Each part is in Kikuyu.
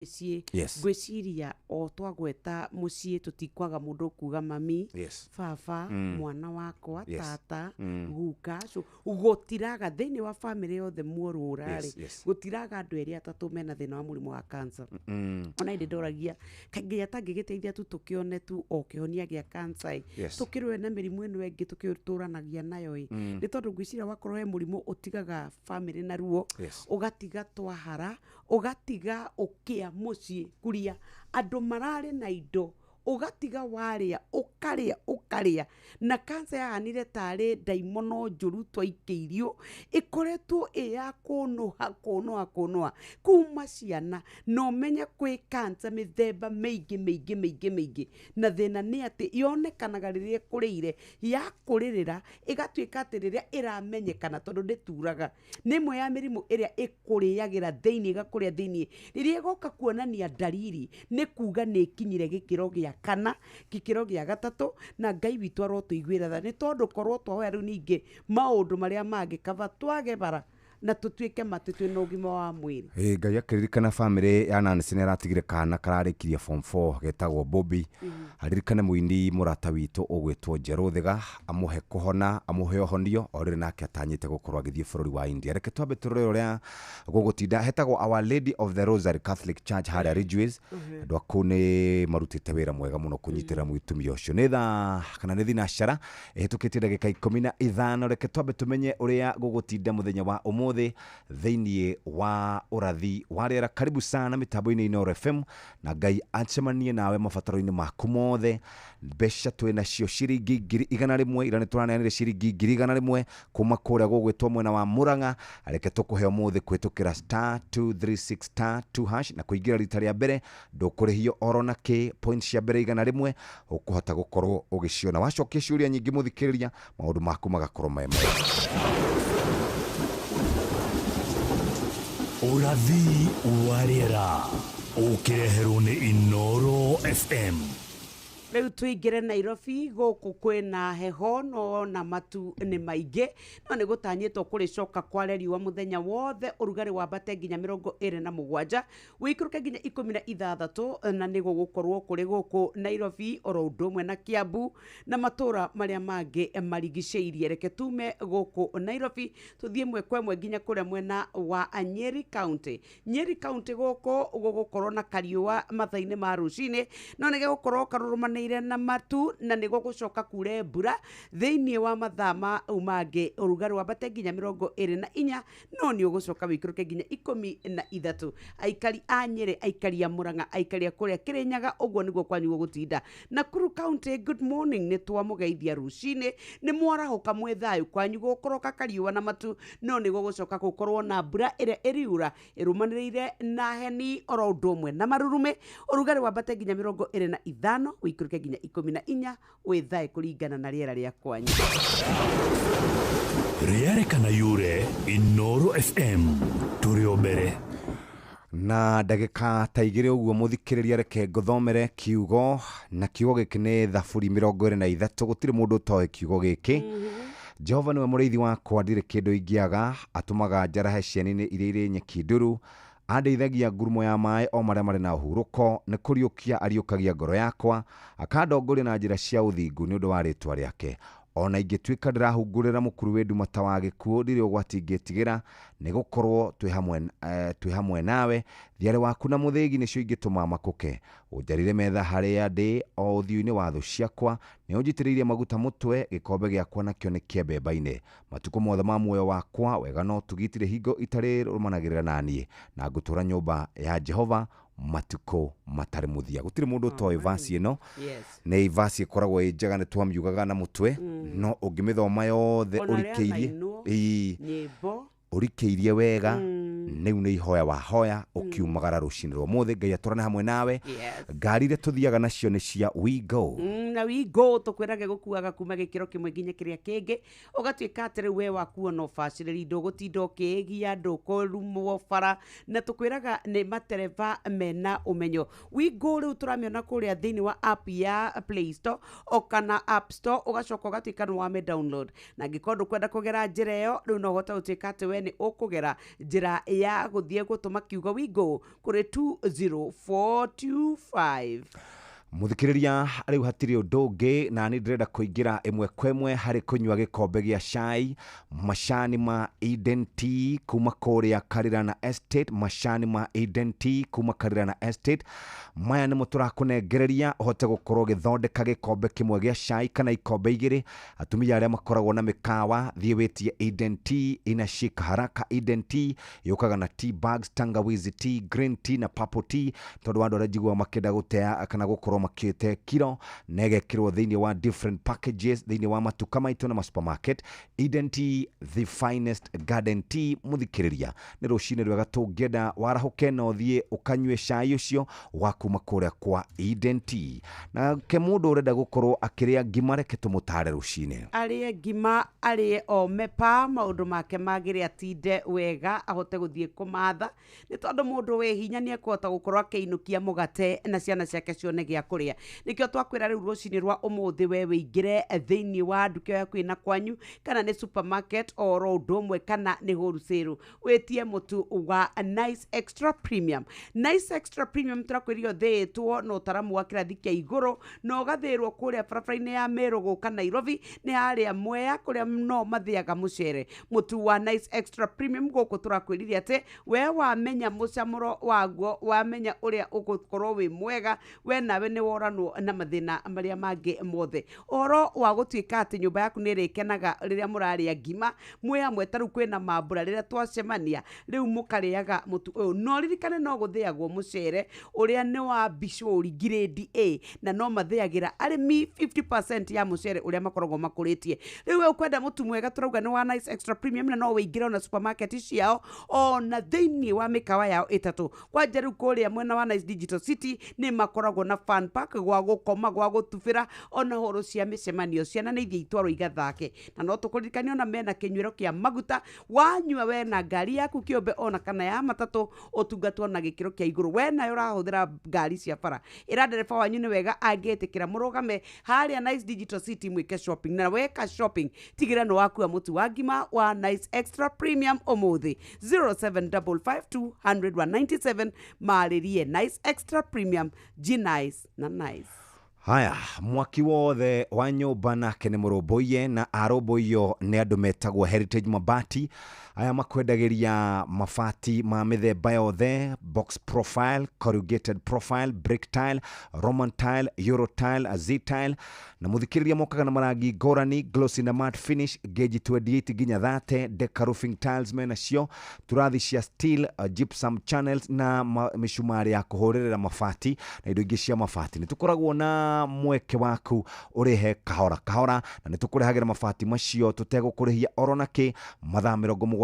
Mĩciĩ. Yes. Ngwĩciria o twagweta mũciĩ, tũtikwaga mũndũ ũkuga mami, baba, mwana wakwa, tata, guka. So gũtiraga thĩinĩ wa bamĩrĩ yothe muorũra rĩ, gũtiraga andũ erĩ atatũ mena thĩna wa mũrimũ wa cancer. Ona ĩndĩ ndoragia kaingĩ atangĩgĩteithia tu tũkĩone tu o kĩhonia gĩa cancer ĩ, tũkĩrũe na mĩrimũ ĩno ĩngĩ tũkĩtũranagia nayo ĩ, nĩ tondũ ngwĩciria wakorwo he mũrimũ ũtigaga bamĩrĩ na ruo, ũgatiga twahara, ũgatiga ũkĩa mũciĩ kuria andũ mararĩ na indo, ũgatiga warĩa, ũkarĩa, ũkarĩa na kanca yahanire tarĩ ndaimono njũru twaikĩirio, ĩkoretwo ĩ ya kũnũha, kũnũha, kũnũha kuma ciana. Na ũmenye kwĩ kanca mĩthemba mĩingĩ, mĩingĩ, mĩingĩ, mĩingĩ, na thĩna nĩ atĩ yonekanaga rĩrĩa ĩkũrĩire, yakũrĩrĩra ĩgatuĩka atĩ rĩrĩa ĩramenyekana, tondũ ndĩturaga, nĩ ĩmwe ya mĩrimũ ĩrĩa ĩkũrĩagĩra thĩinĩ, ĩgakũrĩa thĩinĩ. Rĩrĩa ĩgoka kuonania ndariri, nĩ kuga nĩ ĩkinyire gĩkĩro gĩa kana, gĩkĩro gĩa gatatũ. Na Ngai witũ arotũiguĩra tha, nĩ tondũ korwo twahoya rĩu ningĩ maũndũ marĩa mangĩ, kaba twage bara na tũtuĩke matĩ twĩna ũgima wa mwĩrĩ. Ĩ, Ngai akĩririkana bamĩrĩ ya Nancy, nĩ aratigire kana kararĩkirie form 4 getagwo Bobby. Aririkane mũini mũrata witũ ũgwĩtwo Njerũ Thiga, amũhe kũhona, amũhe ũhonio o rĩrĩ nake atanyĩte gũkorwo agĩthiĩ bũrũri wa India. Reke twambe tũrore ũrĩa gũgũtinda. Hetagwo Our Lady of the Rosary Catholic Church harĩa Ridgeways. Andũ a kũu nĩ marutĩte wĩra mwega mũno kũnyitĩrĩra mũtumia ũcio. Nĩ thaa kana nĩ thinacara ĩhĩtũkĩtie ndagĩka 15. Reke twambe tũmenye ũrĩa gũgũtinda mũthenya wa ũmũthĩ thĩinĩ wa ũrathi wa rĩera. Karibu sana mĩtambo-inĩ Inooro FM, na Ngai acemanie nawe mabataro-inĩ maku mothe. Mbeca twĩ nacio ciringi 100,000. Ira nĩ tũraneanire ciringi 100,000 kuma kũrĩa gũgwĩtwo mwena wa Murang'a. Reke tũkũhe ũmũthĩ kũhĩtũkĩra *236*2#, na kũingĩra rita rĩa mbere ndũkũrĩhio oro na kĩ. Point cia mbere 100 ũkũhota gũkorwo ũgĩciona wacokia ciũria nyingĩ. Mũthikĩrĩria, maũndũ maku magakorwo me mega. Ũrathi wa rĩera ũkĩreherwo nĩ Inooro FM. Rĩu tũingĩre Nairobi. Gũkũ kwĩna heho no na matu nĩ maingĩ, no nĩ gũtanyĩtwo kũrĩcoka kware riũa mũthenya wothe. Ũrugarĩ wambate nginya 27, wĩikũrũke nginya 16, na nĩ gũgũkorwo kũrĩ gũkũ Nairobi oro ũndũ ũmwe na Kiambu na matũra marĩa mangĩ marigicĩirie. Reke tume gũkũ Nairobi tũthiĩ ĩmwe kwa ĩmwe nginya kũrĩa mwena wa Nyeri County. Nyeri County gũkũ gũgũkorwo na kariũa mathaa-inĩ ma rũcinĩ, no nĩ gĩgũkorwo karũrũmanĩire na matu, na nĩ gũgũcoka kure mbura thĩinĩ wa mathaa mau mangĩ. Ũrugarĩ wambate nginya 24, no nĩ ũgũcoka wĩikũrũke nginya 13. Aikari a Nyĩrĩ, aikari a Mũrang'a, aikari a kũrĩa Kĩrĩnyaga, ũguo nĩguo kwanyu gũgũtinda. Nakuru County, good morning, nĩ twamũgeithia rũcinĩ, nĩ mwarahũka mwĩ thayũ. Kwanyu gũkũroka kariũa na matu, no nĩ gũgũcoka gũkorwo na mbura ĩrĩa ĩriura ĩrũmanĩrĩire na heni oro ũndũ ũmwe na marurume. Ũrugarĩ wambate nginya 25, wĩikũrũke nginya 14. Wĩthae kũringana na rĩera rĩa kwanyu. Rĩarĩkana yure Inooro FM tũrĩ o mbere. Na ndagĩka ta 2 ũguo, mũthikĩrĩria, reke ngũthomere kiugo, na kiugo gĩkĩ nĩ Thaburi 23. Gũtirĩ mũndũ ũtoĩ kiugo gĩkĩ. Jehova nĩwe mũrĩithi wakwa, ndirĩ kĩndũ ingĩaga. Atũmaga njarahe cieni-inĩ iria irĩ nyeki nduru, andeithagia ngurumo ya maĩ o marĩa marĩ na ũhurũko. Nĩ kũriũkia ariũkagia ngoro yakwa, akandongoria na njĩra cia ũthingu nĩ ũndũ wa rĩtwa rĩake. Ona ingĩtuĩka ndĩrahungurĩra mũkuru wĩ nduma ta wa gĩkuũ, ndirĩ ũgwati ingĩtigĩra, nĩ gũkorwo twĩ hamwe nawe. Thiarĩ waku na mũthĩgi nĩcio ingĩtũma makũke. Ũnjarire metha harĩa ndĩ o ũthiũ-inĩ wa thũ ciakwa. Nĩ ũnjitĩrĩirie maguta mũtwe, gĩkombe gĩakwa nakĩo nĩ kĩembembaine. Matukũ mothe ma muoyo wakwa, wega no ũtugi itirĩ hingo itarĩrũmanagĩrĩra na niĩ, na ngũtũũra nyũmba ya Jehova matukũ matarĩ mũthia. Gũtirĩ mũndũ ũtoĩ vasi ĩno. Nĩ vasi ĩkoragwo ĩ njega, nĩ twamiugaga na mũtwe, no ũngĩmĩthoma yothe Ona rĩa ũrikĩirie nainwo nyĩmbo. Ũrikĩirie wega, rĩu nĩ ihoya wahoya ũkiumagara rũcinĩ rwa ũmũthĩ. Ngai atũrane hamwe nawe. Ngari iria tũthiaga nacio nĩ cia WeGo. Na WeGo tũkwĩrage gũkuaga kuma gĩkĩro kĩmwe nginya kĩrĩa kĩngĩ, ũgatuĩka atĩ rĩu we waku ona ũbacĩrĩri, ndũgũtinda ũkĩĩgia, ndũkũrumwo bara, na tũkwĩraga nĩ matereba mena ũmenyo. WeGo rĩu tũramĩona kũrĩa thĩinĩ wa app ya Play Store o kana App Store, ũgacoka ũgatuĩka nĩ wame download. Na angĩkorwo ndũkwenda kũgera njĩra ĩyo, rĩu no ũhote gũtuĩka atĩ we we nĩ ũkũgera njĩra ya gũthiĩ gũtũma kiugo wingo kũrĩ 20425. Muthikiriria, riu hatiri undu ungi na ni ndirenda kuingira imwe kwa imwe hari kunyua gikombe gia cai, macani ma Eden Tea kuma kuria Karirana Estate, macani ma Eden Tea kuma Karirana Estate. Maya nimo turakunengereria uhote gukorwo ugithondeka gikombe kimwe gia cai kana ikombe igiri. Atumia aria makoragwo na mikawa, thie witie Eden Tea, inashika haraka. Eden Tea yukaga na tea bags, tangawizi tea, green tea na purple tea, tondu andu aria njiguaga makienda gutea kana gukorwo makite kiro na igekirwo thiini wa different packages thiini wa matuka maitu na ma supermarket. Eden Tea, the finest garden tea. Muthikiriria, ni rucini rwega tungienda warahuke na uthie ukanyue cai ucio wa kuma kuria kwa Eden Tea. Na ke mundu urenda gukorwo akiria ngima, reke tumutare rucini arie ngima, arie o mepa maundu make magire, atinde wega ahote guthie kumatha, ni tondu mundu wi hinya ni ekuhota gukorwo akiinukia mugate na ciana ciake cione gia kuria. Nikio twakwira riu rucini rwa umuthi we wingire thiini wa nduka yaku ina kwanyu, kana ni supermarket oro undu umwe kana ni wholesale, witie mutu wa Nice Extra Premium. Nice Extra Premium turakwĩrio thĩĩtwo na ũtaramu wa kĩrathi kĩa igũrũ, na ũgathĩrwo kũrĩa barabara-inĩ ya Meru gũka Nairobi, nĩ harĩa Mwea kũrĩa no mathĩaga mũcere. Mũtu wa Nice Extra Premium gũkũ tũrakwĩrire atĩ we wamenya mũcamũro waguo, wamenya ũrĩa ũgũkorwo wĩ mwega, we nawe nĩ woranwo na mathĩna marĩa mangĩ mothe. Ũhoro wa gũtuĩka atĩ nyũmba yaku nĩ ĩrĩkenaga rĩrĩa mũrarĩa ngima mwĩ hamwe, ta rĩu kwĩna mambura rĩrĩa twacemania, rĩu mũkarĩaga mũtu ũyũ. No ririkane no gũthĩagwo mũcere ũrĩa nĩ wa bicũri grade A, na no mathĩagĩra arĩmi 50% ya mũcere ũrĩa makoragwo makũrĩtie. Rĩu we ũkwenda mũtu mwega tũrauga nĩ wa Nice Extra Premium, na no wĩingĩre ona supermarket ciao ona thĩinĩ wa mĩkawa yao ĩtatũ. Kwanja rĩu kũrĩa mwena wa Nice Digital City nĩ makoragwo na fun park gwa gũkoma, gwa gũtubĩra, ona horo cia mĩcemanio, ciana nĩ ithiĩ itwarwo igathake. Na no tũkũririkanie ona mena kĩnyuĩro kĩa maguta, wanyua we na ngari yaku kĩũmbe ona kana ya matatũ, ũtungatwo na gĩkĩro kĩa igũrũ. We nayo ũrahũthĩra ngari cia bara, ĩra ndereba wanyu nĩ wega angĩtĩkĩra mũrũgame harĩa Nice Digital City mwĩke shopping. Na weka shopping tigĩra nĩ wakua mũtu wa ngima wa Nice Extra Premium ũmũthĩ. 0755200197 marĩrie Nice Extra Premium, G Nice na Nice. Haya, mwaki wothe wa nyũmba nake nĩ mũrũmbũiye, na arũmbũiyo nĩ andũ metagwo Heritage Mabati. Aya makwendagĩria mabati ma mĩthemba yothe, box profile, corrugated profile, brick tile, Roman tile, Euro tile, Z tile. Na mũthikĩrĩria mokaga na marangi ngũrani, glossy na matte finish, gauge 28 nginya 30, deca roofing tiles menacio, turathi cia steel, gypsum channels na mĩcumarĩ ya kũhũrĩrĩra mabati na indo ingĩ cia mabati. Nĩ tũkoragwo na mweke waku ũrĩhe kahora kahora, na nĩ tũkũrehagĩra mabati macio tũtegũkũrĩhia oro nakĩ. Mathaa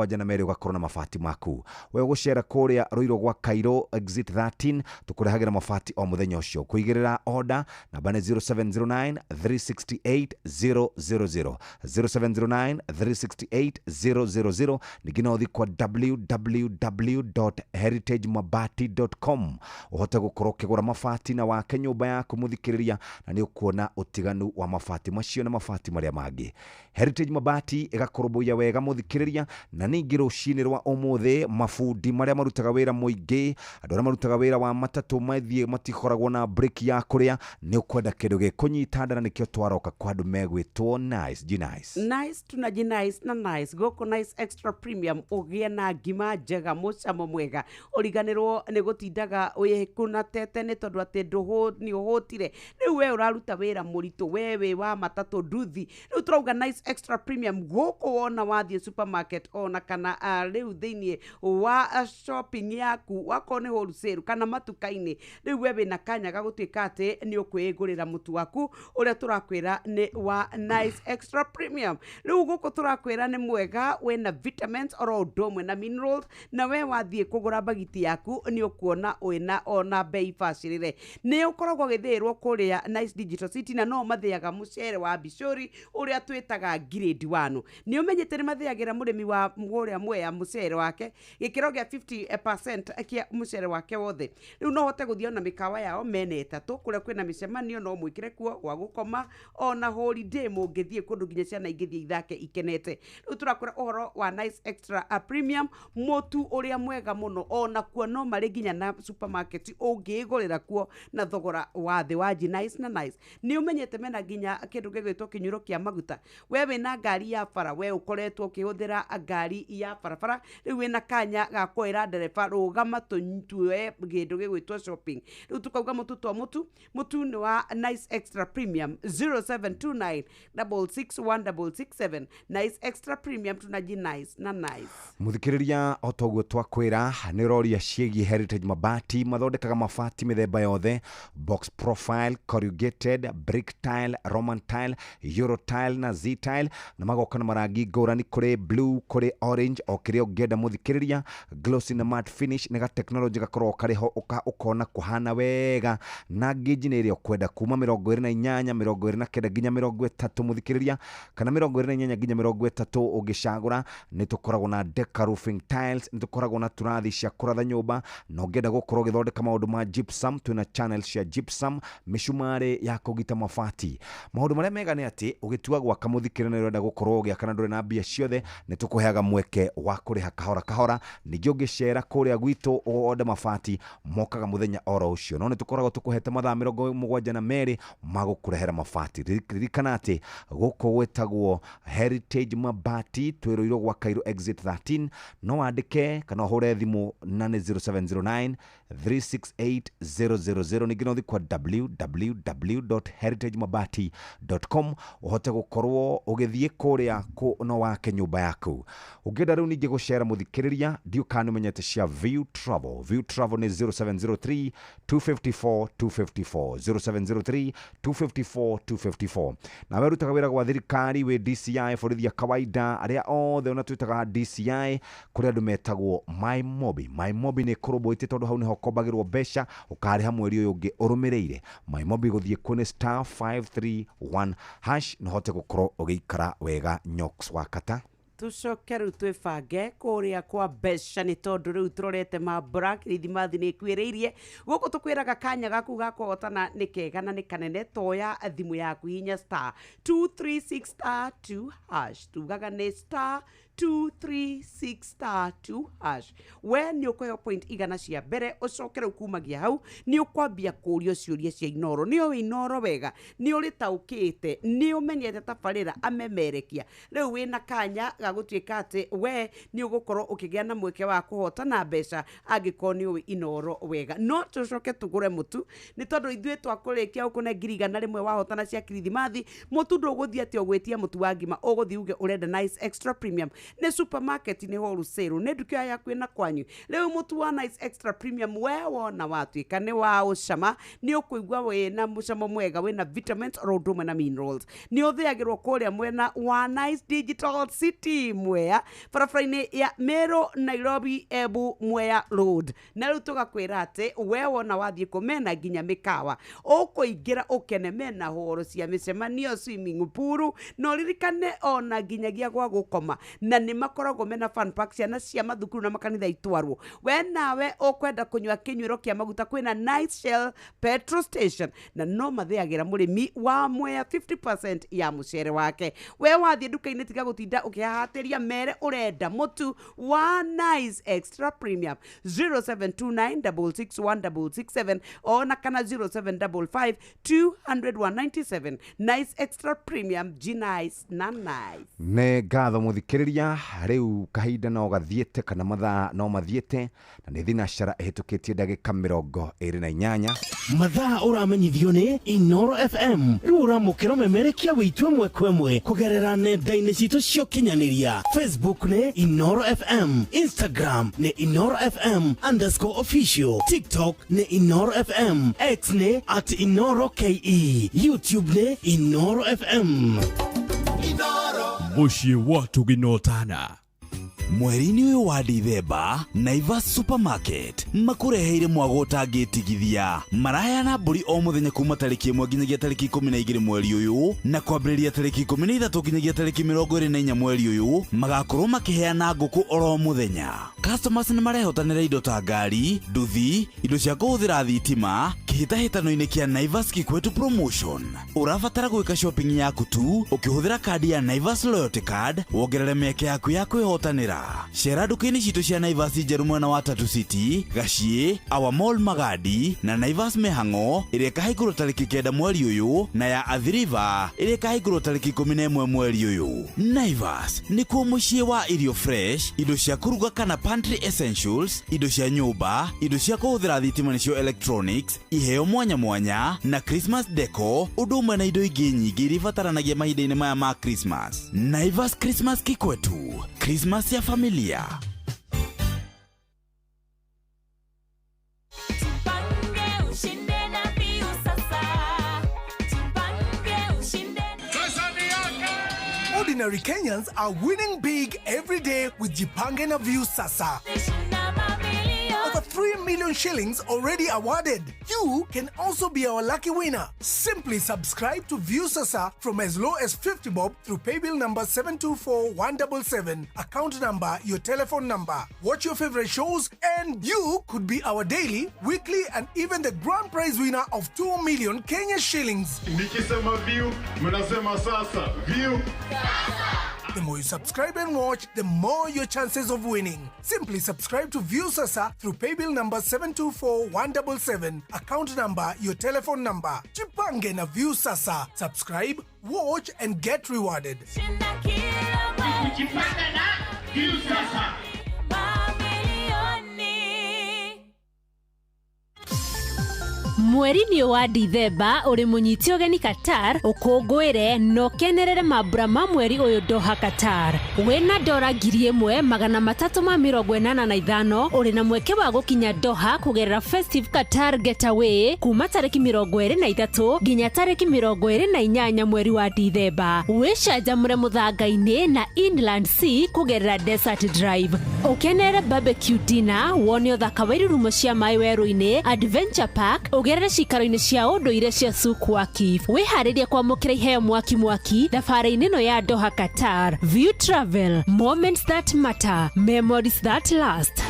72 ũgakorwo na mabati maku. We ũgũcera kũrĩa Ruiru gwa Cairo exit 13, tũkũrehagĩra mabati o mũthenya ũcio. Kũigĩrĩra order namba nĩ 0709 368 000, 0709 368 000. Ningĩ no ũthiĩ kwa www.heritagemabati.com ũhote gũkorwo ũkĩgũra mabati na wake nyũmba yaku mũthikĩrĩria, na nĩ ũkuona ũtiganu wa mabati macio na mabati marĩa mangĩ. Heritage Mabati ĩgakũrũmbũiya wega mũthikĩrĩria. Na ningĩ rũcinĩ rwa ũmũthĩ, mabundi marĩa marutaga wĩra mũingĩ, andũ arĩa marutaga wĩra wa matatũ mathiĩ matikoragwo na break ya kũrĩa, nĩ ũkwenda kĩndũ gĩkũnyita nda, na nĩkĩo twaroka kwa andũ megwĩtwo Nice G Nice. Nice tunaji Nice na Nice gũkũ Nice Extra Premium, ũgĩe na ngima njega mũcamo mwega, ũriganĩrwo nĩ gũtindaga wĩkũna tete nĩ tondũ atĩ nĩ ũhũtire. Rĩu we ũraruta wĩra mũritũ, we wĩ wa matatũ nduthi, rĩu tũrauga Nice Extra Premium gũkũ wona wathiĩ supermarket ona kana rĩu thĩinĩ wa shopping yaku, wakorwo nĩ wholesale kana matuka-inĩ, rĩu we wĩna kanya ga gũtuĩka atĩ nĩ ũkwĩgũrĩra mũtu waku ũrĩa tũrakwĩra nĩ wa Nice Extra Premium. Rĩu gũkũ tũrakwĩra nĩ mwega, wĩna vitamins oro ũndũ ũmwe na minerals, na we wathiĩ kũgũra bagiti yaku nĩ ũkuona wĩna ona bei bacĩrĩre. Nĩ ũkoragwo ũgĩthĩĩrwo kũrĩa Nice Digital City, na no mathĩaga mũcere wa bicũri ũrĩa twĩtaga grade 1. Nĩ ũmenyete nĩ mathĩagĩra mũrĩmi wa Kũrĩa Mwea mũcere wake gĩkĩro gĩa 50% kĩa mũcere wake wothe. Rĩu no hote gũthiĩ ona mĩkawa yao mene 3 kũrĩa kwĩna mĩcemanio, no mwĩkĩre kuo gwa gũkoma, ona holiday mũngĩthiĩ kũndũ nginya ciana ingĩthiĩ ithake ikenete. Rĩu tũrakwĩra ũhoro wa Nice Extra Premium, mũtu ũrĩa mwega mũno, ona kuo no marĩ nginya na supermarket ũngĩgũrĩra kuo na thogora wa thĩ wa Nice na Nice. Nĩ ũmenyete mena nginya kĩndũ gĩgwĩtwo kĩnyuĩro kĩa maguta. We wĩna ngari ya bara, we ũkoretwo ũkĩhũthĩra ngari ya barabara, rĩu wĩna kanya ga kwĩra ndereba rũgama tuoe kĩndũ gĩgwĩtwo shopping. Rĩu tukauga mũtu to mũtu, mũtu nĩ wa Nice Extra Premium, 0729 661667. Nice Extra Premium, tunaji Nice na Nice. Muthikiriria, o toguo twakwĩra, nĩ ũroria ciĩgiĩ Heritage Mabati. Mathondekaga mabati mĩthemba yothe: box profile, corrugated, brick tile, Roman tile, euro tile na Z tile, na magoka na marangi ngũrani, kũrĩ blue, kũrĩ orange, o kĩrĩa ũngĩenda mũthikĩrĩria. Glossy na matte finish nĩ ga technology gakoragwo karĩ ho ũkona kũhana wega, na gauge nĩ ĩrĩa ũkwenda, kuma 28, 29 nginya 30 mũthikĩrĩria, kana 28 nginya 30 ũngĩcagũra. Nĩ tũkoragwo na Deca roofing tiles, nĩ tũkoragwo na turathi cia kũratha nyũmba, na ũngĩenda gũkorwo ũgĩthondeka maũndũ ma gypsum, twĩna channel cia gypsum, mĩcumarĩ ya kũgita mabati. Maũndũ marĩa mega nĩ atĩ ũgĩtua gwaka mũthikĩrĩria, nĩ ũrenda gũkorwo ũgĩaka na ndũrĩ na mbia ciothe, nĩ tũkũheaga mweke wa kũrĩha kahora kahora. Ningĩ ũngĩcera kũrĩa gwitũ ũonde mabati, mokaga mũthenya oro ũcio, no nĩ tũkoragwo tũkũhete mathaa 72 ma gũkũrehera mabati. Ririkana atĩ gũkũ gwĩtagwo Heritage Mabati, twĩrũirwo gwa Cairo exit 13. No wandĩke kana ũhũre thimũ na nĩ 0709 368 000. Ningĩ no ũthiĩ kwa www.heritagemabati.com ũhote gũkorwo ũgĩthiĩ kũrĩa no wake nyũmba yaku. Ũngĩenda rĩu ningĩ gũcera mũthikĩrĩria, ndiũ kana nĩũmenyete cia View Travel. View Travel nĩ 0703 254 254, 0703 254 254. Nawe rutaga wĩra gwa thirikari, wĩ DCI, borithi ya kawaida, arĩa othe ona twĩtaga DCI, kũrĩ andũ metagwo My Mobi. My Mobi nĩ kũrũmbũĩtie tondũ hau nĩho ũkombagĩrwo mbeca ũkarĩha mweri ũyũ ũngĩ ũrũmĩrĩire. My Mobi gũthiĩ kuo nĩ *531# na ũhote gũkorwo ũgĩikara wega. Nyox wa kata. Tucoke rĩu twĩbange kũrĩa kwa mbeca, nĩ tondũ rĩu tũrorete mambura kirithimathi nĩ ĩkuĩrĩirie. Gũkũ tũkwĩraga kanya gaku ga kũhotana nĩ kega na nĩ kanene. Toya thimũ yaku, hinya *236*2#. Tugaga nĩ *236*2#. We nĩ ũkũheo point 100 cia mbere, ũcoke rĩu kumagia hau nĩ ũkwambia kũrio ciũria cia Inoro. Nĩ ũĩ Inoro wega, nĩ ũrĩtaũkĩte, nĩ ũmenyete tabarĩra amemerekia. Rĩu wĩna kanya ga gũtuĩka atĩ we nĩ ũgũkorwo ũkĩgĩa na mweke wa kũhotana mbeca angĩkorwo nĩ ũĩ Inoro wega. No tũcoke tũgũre mũtu, nĩ tondũ ithuĩ twakũrĩkia ũkũne 100,000 wahotana cia kirithimathi. Mũtu ndũgũthiĩ atĩ ũgwĩtia mũtu wa ngima, ũgũthiĩ uge ũrenda Nice Extra Premium. Nĩ supermarket, nĩ wholesale, nĩ nduka yaku ĩna kwanyu. Rĩu mũtu wa Nice Extra Premium we wona watuĩka nĩ wa ũcama, nĩ ũkũigua wĩna mũcamo mwega, wĩna vitamins oro ũndũ ũmwe na minerals. Nĩ ũthĩagĩrwo kũrĩa mwena wa Nice Digital City Mwea, barabara-inĩ ya Meru Nairobi Embu Mwea Road. Na rĩu tũgakwĩra atĩ we wona wathiĩ kũ mena nginya mĩkawa ũkũingĩra ũkene, mena horo cia mĩcemanio, swimming pool, na ũririkane ona nginyagia gwa gũkoma, na nĩ makoragwo mena fun park, ciana cia mathukuru na makanitha itwarwo. We nawe ũkwenda kũnyua kĩnyuĩro kĩa maguta, kwĩna Nice Shell petrol station, na no mathĩagĩra mũrĩmi wa Mwea 50% ya mũcere wake. We wathiĩ nduka-inĩ, tiga gũtinda ũkĩhahatĩria, mere ũrenda mũtu wa Nice Extra Premium, 0729661667 ona kana 0755 200 197. Nice Extra Premium, G Nice na Nice. Nĩ ngatho mũthikĩrĩria. Rĩu kahinda no gathiĩte, kana mathaa no mathiĩte, na nĩ thinacara ĩhĩtũkĩtie ndagĩka 28. Mathaa ũramenyithio nĩ Inoro FM. Rĩu ũramũkĩra ũmemerekia wĩitũ ĩmwe kwa ĩmwe kũgerera nenda-inĩ citũ cia ũkinyanĩria. Facebook nĩ Inoro FM, Instagram nĩ InoroFM_official, TikTok nĩ Inoro FM, X nĩ @InoroKE, YouTube nĩ Inoro FM. Mũciĩ wa Tuginotana. Mweri-inĩ ũyũ wa Dithemba, Naivas Supermarket makũreheire mwago ũtangĩtigithia. Maraheana mbũri o mũthenya kuma tarĩki 1 nginyagia tarĩki 12 mweri ũyũ, na kwambĩrĩria tarĩki 13 nginyagia tarĩki 24 mweri ũyũ magakorwo makĩheana ngũkũ oro mũthenya. Customers nĩ marehotanĩra indo ta ngari, nduthi, indo cia kũhũthĩra thitima kĩhĩtahĩtano-inĩ kĩa Naivas Kikwetu Promotion. Ũrabatara gwĩka shopping yaku tu ũkĩhũthĩra kandi ya Naivas Loyalty Card, wongerere mĩeke yaku ya kwĩhotanĩra. Cera nduka-inĩ citũ cia Naivas njerũ mwena wa Tatu City, Gaciĩ, Our Mall Magadi na Naivas Mĩhang'o ĩrĩa ĩkahingũrwo tarĩki 9 mweri ũyũ, na ya Athi River ĩrĩa ĩkahingũrwo tarĩki 11 mweri ũyũ. Naivas nĩkuo mũciĩ wa irio fresh, indo cia kũruga kana pantry essentials, indo cia nyũmba, indo cia kũhũthĩra thitima nĩcio electronics, iheo mwanya mwanya na Christmas deco, ũndũ ũmwe na indo ingĩ nyingĩ iria ibataranagia mahinda-inĩ maya ma Christmas. Naivas Christmas Kikwetu, Christmas ya familia. Tupange ushinde na Viusasa. Tupange ushinde. Ordinary Kenyans are winning big every day with Jipange na Viusasa. Shinda mamilioni. Over 3 million shillings already awarded. You can also be our lucky winner. Simply subscribe to Viusasa from as low as 50 bob through paybill number 724177, account number, your telephone number. Watch your favorite shows and you could be our daily, weekly and even the grand prize winner of 2 million Kenya shillings. Nikisema view, mnasema sasa. View. The more you subscribe and watch, the more your chances of winning. Simply subscribe to Viusasa through paybill number 724177, account number, your telephone number. Jipange na Viusasa. Subscribe, watch and get rewarded. Shinda kila mwezi. Mamilioni. Mweri-inĩ wa Dithemba ũrĩ mũnyiti ũgeni Qatar, ũkũngũĩre na ũkenerere mambura ma mweri ũyũ Doha Qatar. Wĩna dora 1385 ũrĩ na mweke wa gũkinya Doha kũgerera Festive Qatar Getaway kuma tarĩki 23 nginya tarĩki 28 mweri wa Dithemba. Wĩcanjamũre mũthanga-inĩ na Inland Sea kũgerera Desert Drive. Ũkenerere barbecue dinner, wone ũthaka wa irurumo cia maĩ werũ-inĩ, Adventure Park, ũgerere cikaro-inĩ cia ũndũire cia Souk Waqif. Wĩharĩrie kwamũkĩra iheo mwaki mwaki thabarĩ-inĩ ĩno ya Doha Qatar. View Travel, moments that matter, memories that last.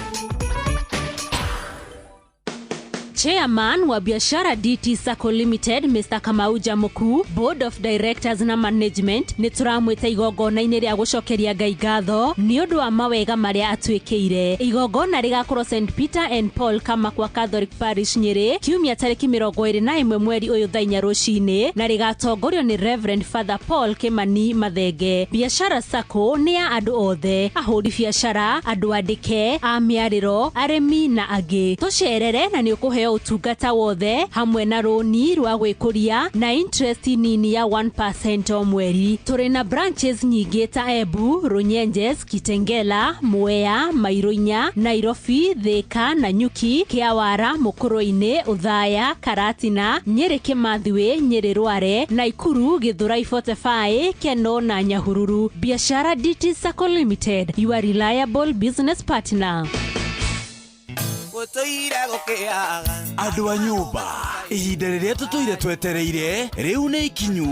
Chairman wa Biashara DT Sacco Limited Mr. Kamau Jamuku, Board of Directors na Management nĩ tũramwĩta igongona-inĩ rĩa gũcokeria Ngai ngatho nĩ ũndũ wa mawega marĩa atwĩkĩire. Igongona rĩgakorwo St Peter and Paul Kamakwa Catholic Parish Nyĩrĩ kiumia tarĩki 21 mweri ũyũ thaa 4 rũcinĩ, na rĩgatongorio nĩ Reverend Father Paul Kimani Mathenge. Biashara Sacco nĩ ya andũ othe, ahũri biashara, andũ andĩke, a mĩarĩro, arĩmi na angĩ. Tũcerere na nĩ ũkũheo ũtungata wothe hamwe na rũni rwa gwĩkũria na interest nini ya 1% o mweri. Tũrĩ na branches nyingĩ ta Embu, Runyenjes, Kitengela, Mwea, Mairoinya, Nairobi, Thika, Nanyuki, Kĩawara, Mũkũrũ-inĩ, Ũthaya, Karatina, Nyĩrĩ Kĩmathiwĩ, Nyĩrĩ Rware, Naikuru, Gĩthũrai 45, Keno na Nyahururu. Biashara DT Sacco Limited, your reliable business partner. Andũ a nyũmba, ihinda rĩrĩa tũtũire twetereire rĩu nĩ ikinyu.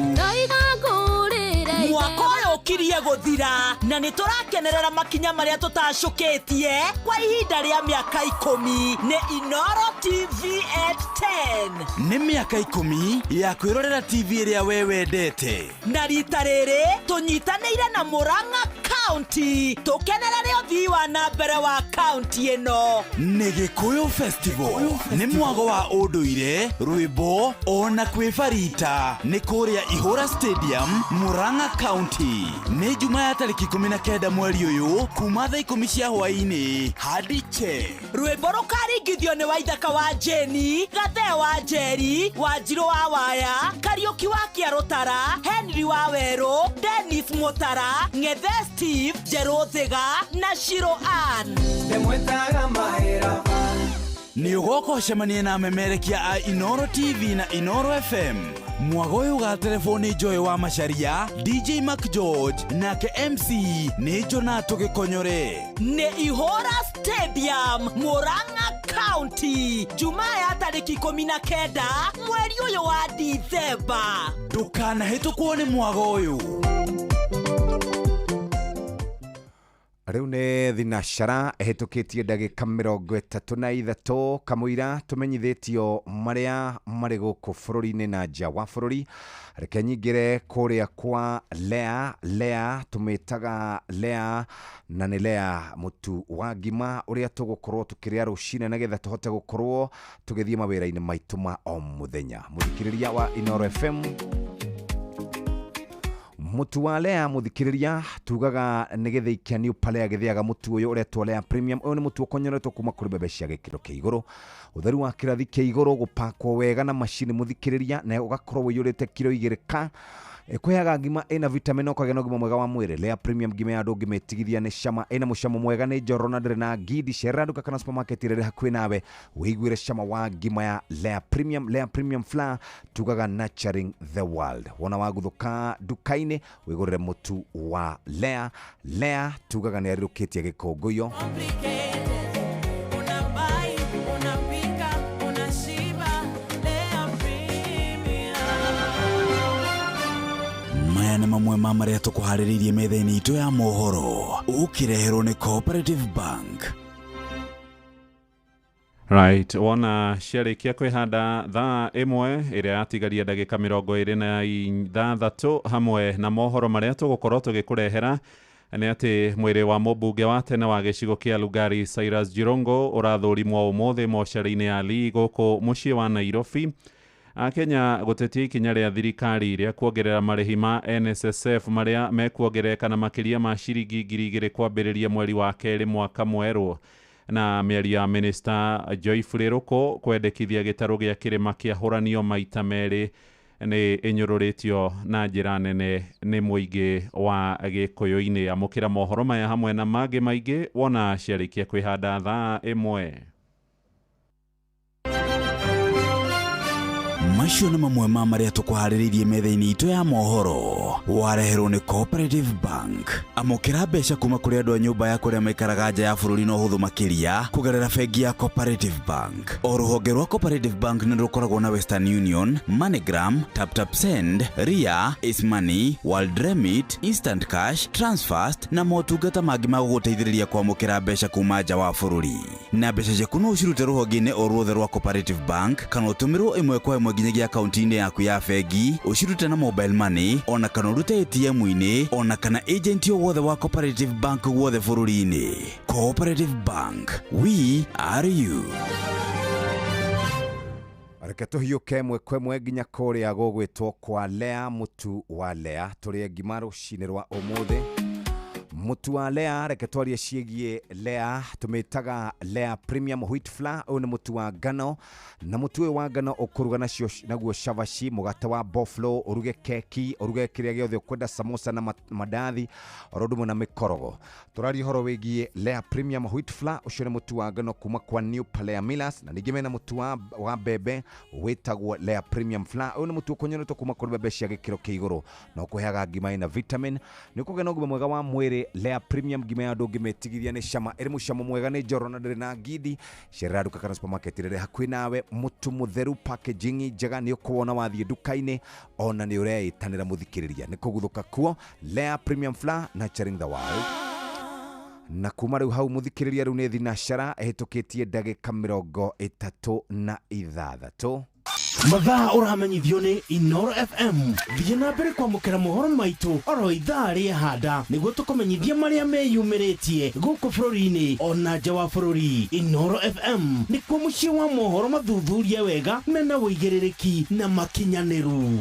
Mwaka ũyũ ũkirie gũthira na nĩ tũrakenerera makinya marĩa tũtacũkĩtie kwa ihinda rĩa mĩaka 10 nĩ Inoro TV at 10. Nĩ mĩaka 10 ya kwĩrorera TV ĩrĩa we wendete. Na rita rĩrĩ tũnyitanĩire na Murang'a County tũkenerere ũthii wa na mbere wa county ĩno. Nĩ Gĩkũyũ Festival, nĩ mwago wa ũndũire, rwĩmbo ona kwĩbarita nĩ kũrĩa Ihũra Stadium, Murang'a County. Nĩ Juma ya tarĩki 19 mweri ũyũ kuma thaa 10 cia hwaĩ-inĩ hadi che. Rwĩmbo rũkaringithio nĩ Waithaka wa Jeni, Gathee wa Njeri, Wanjirũ wa Waya, Kariũki wa Kĩarũtara, Henry wa Werũ, Dennis Mutara, Ng'ethe Steve, Njerũ Thiga na Shiro Ann. Ndĩmwĩtaga mahĩra. Nĩ ũgoka ũcemanie na amemerekia a Inoro TV na Inoro FM. Mwago ũyũ ũgaterebwo nĩ Joy wa Macharia, DJ Mac George nake MC nĩ Jonato Gĩkonyore. Nĩ Ihũra Stadium, Murang'a County, Jumaa ya tarĩki 19 mweri ũyũ wa Dithemba. Ndũkanahĩtũkwo nĩ mwago ũyũ. Rĩu nĩ thinacara ĩhĩtũkĩtie ndagĩka 33 kamũira tũmenyithĩtio marĩa marĩ gũkũ bũrũri-inĩ na nja wa bũrũri. Reke nyingĩre kũrĩa kwa Lea. Lea tũmĩtaga Lea na nĩ Lea mũtu wa ngima ũrĩa tũgũkorwo tũkĩrĩa rũcinĩ nĩgetha tũhote gũkorwo tũgĩthiĩ mawĩra-inĩ maitũ ma o mũthenya. Mũthikĩrĩria wa Inoro FM, mũtu wa Lea mũthikĩrĩria tugaga nĩ gĩthĩi kĩa New Palea gĩthĩaga mũtu ũyũ ũretwo Lea Premium. Ũyũ nĩ mũtu ũkonyoretwo kuma kũrĩ mbembe cia gĩkĩro kĩa igũrũ, ũtheru wa kĩrathi kĩa igũrũ, gũpakwo wega na macini mũthikĩrĩria, na ũgakorwo ũiyũrĩte kiro 2 ka ĩkũheaga ngima ĩna vitamin na ũkagĩa na ũgima mwega wa mwĩrĩ. Lea Premium ngima ya andũ ũngĩmĩtigithia nĩ cama, ĩna mũcamo mwega, nĩ njororo na ndĩrĩ na ngindi. Cerera nduka kana supermarket ĩrĩa ĩrĩ hakuhĩ nawe wĩiguĩre cama wa ngima ya Lea Premium. Lea Premium Flour tugaga nurturing the world. Wona waguthũka nduka-inĩ wĩgũrĩre mũtu wa Lea. Lea tugaga nĩ arirũkĩtie gĩkũngũiyo. Maya nĩ mamwe ma marĩa tũkũharĩrĩirie metha-inĩ itũ ya mohoro ũkĩreherwo nĩ Cooperative Bank. Right, wona ciarĩkia kwĩhanda thaa 1 ĩrĩa yatigaria ndagĩka 26 hamwe na mohoro marĩa tũgũkorwo tũgĩkũrehera nĩ atĩ mwĩrĩ wa mũmbunge wa tene wa gĩcigo kĩa Lugari Cyrus Jirongo ũrathũrimwo ũmũthĩ mocarĩ-inĩ ya Lee gũkũ mũciĩ wa Nairobi. Akenya gũtetia ikinya rĩa thirikari rĩa kuongerera marĩhi ma NSSF marĩa mekuongerereka na makĩria ma ciringi 2,000 kwambĩrĩria mweri wa 2 mwaka mwerũ. Na mĩario ya Minister Joyfrey Ruku kwendekithia gĩtarũ gĩa kĩrĩma kĩahũranio maita merĩ nĩ ĩnyũrũrĩtio na njĩra nene nĩ mũingĩ wa Gĩkũyũ-inĩ. Amũkĩra mohoro maya hamwe na mangĩ maingĩ wona ciarĩkia kwĩhanda thaa 1. Macio nĩ mamwe ma marĩa tũkũharĩrĩirie metha-inĩ itũ ya mohoro wareherwo nĩ Cooperative Bank. Amũkĩra mbeca kuma kũrĩ andũ a nyũmba ya kũrĩa maikaraga nja ya bũrũri na ũhũthũ makĩria kũgerera bengi ya Cooperative Bank. O rũhonge rwa Cooperative Bank nĩ rũkoragwo na Western Union, MoneyGram, TapTap Send, Ria, Ace Money, World Remit, Instant Cash, Transfast na motungata mangĩ ma gũgũteithĩrĩria kwamũkĩra mbeca kuma nja wa bũrũri. Na mbeca ciaku no ũcirute rũhonge-inĩ o ruothe rwa Cooperative Bank kana ũtũmĩrwo ĩmwe kwa ĩmwe nginyagia akaunti-inĩ yaku ya bengi, ũcirute na mobile money ona kana ũrute ATM-inĩ ona kana agent o wothe wa Cooperative Bank guothe bũrũri-inĩ. Cooperative Bank, we are you. Reke tũhiũke ĩmwe kwa ĩmwe nginya kũrĩa gũgwĩtwo kwa Lea, mũtu wa Lea tũrĩe ngima rũcinĩ rwa ũmũthĩ. Mũtu wa Lea, reke twarie ciĩgiĩ Lea, tũmĩtaga Lea Premium Wheat Flour. Ũyũ nĩ mũtu wa ngano, na mũtu ũyũ wa ngano ũkũruga nacio naguo cabaci, mũgate wa boflo, ũruge keki, ũruge kĩrĩa gĩothe ũkwenda, samosa na mandathi, oro ũndũ ũmwe na mĩkorogo. Tũraria ũhoro wĩgiĩ Lea Premium Wheat Flour. Ũcio nĩ mũtu wa ngano kuma kwa New Palea Millers, na ningĩ mena mũtu wa mbembe wĩtagwo Lea Premium Flour. Ũyũ nĩ mũtu ũkonyoretwo kuma kũrĩ mbembe cia gĩkĩro kĩa igũrũ na ũkũheaga ngima ĩna vitamin, nĩ ũkũgĩa na ũgima mwega wa mwĩrĩ. Lea Premium ngima ya andũ ũngĩmĩtigithia nĩ cama, ĩrĩ mũcamo mwega, nĩ njororo na ndĩrĩ na ngindi. Cerera nduka kana supermarket ĩrĩa ĩrĩ hakuhĩ nawe. Mũtu mũtheru, packaging njega, nĩ ũkũwona wathiĩ nduka-inĩ, ona nĩ ũreĩtanĩra mũthikĩrĩria nĩ kũguthũka kuo. Lea Premium Flour, nurturing the world. Na kuma rĩu hau mũthikĩrĩria, rĩu nĩ thinacara ĩhĩtũkĩtie ndagĩka 36. Mathaa ũramenyithio nĩ Inoro FM. Thiĩ na mbere kwamũkĩra mohoro maitũ oro ithaa rĩahanda nĩguo tũkũmenyithia marĩa meyumĩrĩtie gũkũ bũrũri-inĩ ona nja wa bũrũri. Inoro FM nĩkuo mũciĩ wa mohoro mathuthurie wega mena ũigĩrĩrĩki na makinyanĩru.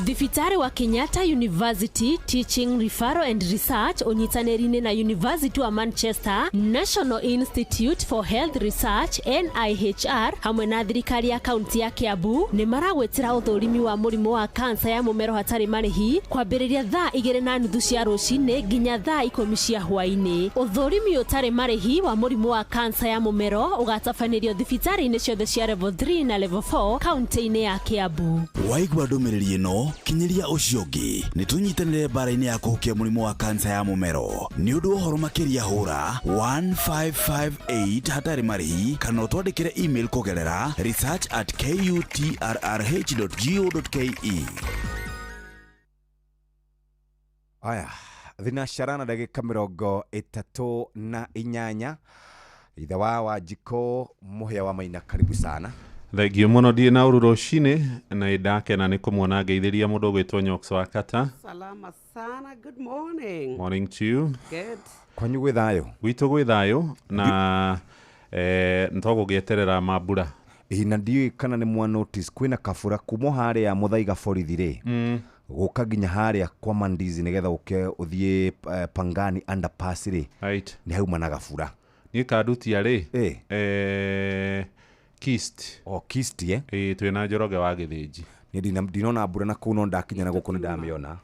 Thibitarĩ wa Kenyatta University Teaching Referral and Research ũnyitanĩri-inĩ na University wa Manchester, National Institute for Health Research NIHR hamwe na thirikari ya kaunti ya Kiambu nĩ maragwĩtĩra ũthũrimi wa mũrimũ wa kansa ya mũmero hatarĩ marĩhi kwambĩrĩria thaa 2:30 cia rũcinĩ nginya thaa 10 cia hwaĩ-inĩ. Ũthũrimi ũtarĩ marĩhi wa mũrimũ wa kansa ya mũmero ũgatabanĩrio thibitarĩ-inĩ ciothe cia level 3 na level 4 kaunti-inĩ ya Kiambu. Waigua ndũmĩrĩri ĩno, kinyĩria ũcio ũngĩ. Nĩ tũnyitanĩre mbara-inĩ ya kũhukia mũrimũ wa kansa ya mũmero. Nĩ ũndũ wa ũhoro makĩria hũra 1558 hatarĩ marĩhi kana ũtwandĩkĩre email kũgerera research@kutrrh.go.ke. Aya, thinacara na ndagĩka 38. Ithe wa Wanjikũ Mũhĩa wa Maina, karibu sana. Thengio mũno, ndirĩ na ũru rũcinĩ na nĩ ndakena nĩ kũmuona ngeithĩria mũndũ ũgwĩtwo Nyox wa Kata. Salama sana, good morning. Morning to you. Good. Kwanyu gwĩ thayũ? Gwitũ gwĩ thayũ na nĩtogũgĩeterera mambura. Ĩ, na ndiũĩ kana nĩ mwa notice kwĩna kabura kuma harĩa Mũthaiga borithi rĩ, gũka nginya harĩa kwa Mandizi nĩgetha ũke ũthiĩ Pangani underpass rĩ, right, nĩ hauma na gabura. Niĩ kandutia rĩ, Kist. O Kist, eh? Ĩ, twĩna Njoroge wa Gĩthĩnji. Niĩ ndinona mbura na kũu no ndakinya na gũkũ nĩ ndamĩona.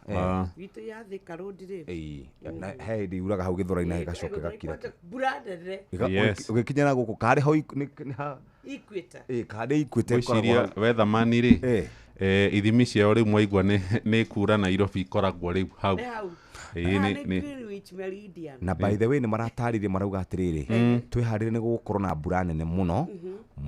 Gwitũ ya Thika Road rĩ. Ĩĩ, na he hĩndĩ yuraga hau gĩthũrai-inĩ gĩgacoka gĩgakira. Mbura nene. Ũgĩkinya na gũkũ karĩ ho nĩ ha Equator. Ĩĩ, karĩ Equator ĩkoragwo Ngwĩciria hau. wethamani rĩ, ithimi ciao rĩu mwaigua nĩ kura Nairobi ikoragwo rĩu hau. Nĩ hau. Ĩĩ, Haha nĩ Greenwich Meridian. Na by the way nĩ maratarĩria marauga atĩrĩrĩ, twĩharĩre nĩ gũgũkorwo na mbura nene mũno,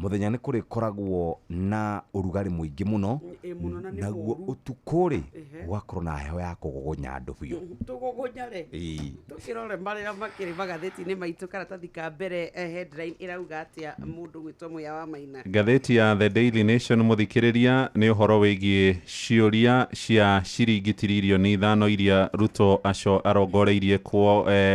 mũthenya nĩ kũrĩkoragwo na ũrugarĩ mũingĩ mũno, Ĩ, mũno na nĩ naguo kũũru. ũtukũ rĩ gũgakorwo na heho ya kũgũgũnya andũ biũ. Tũgũgũnya rĩ. Ĩĩ. Tũkĩrore marĩa makĩrĩ magathĩti-inĩ maitũ, karatathi ka mbere, headline ĩrauga atĩa mũndũ gwĩtwo Mũhĩa wa Maina? Ngathĩti ya The Daily Nation mũthikĩrĩria nĩ ũhoro wĩgiĩ ciũria cia ciringi tiririoni 5 iria Ruto aco arongoreirie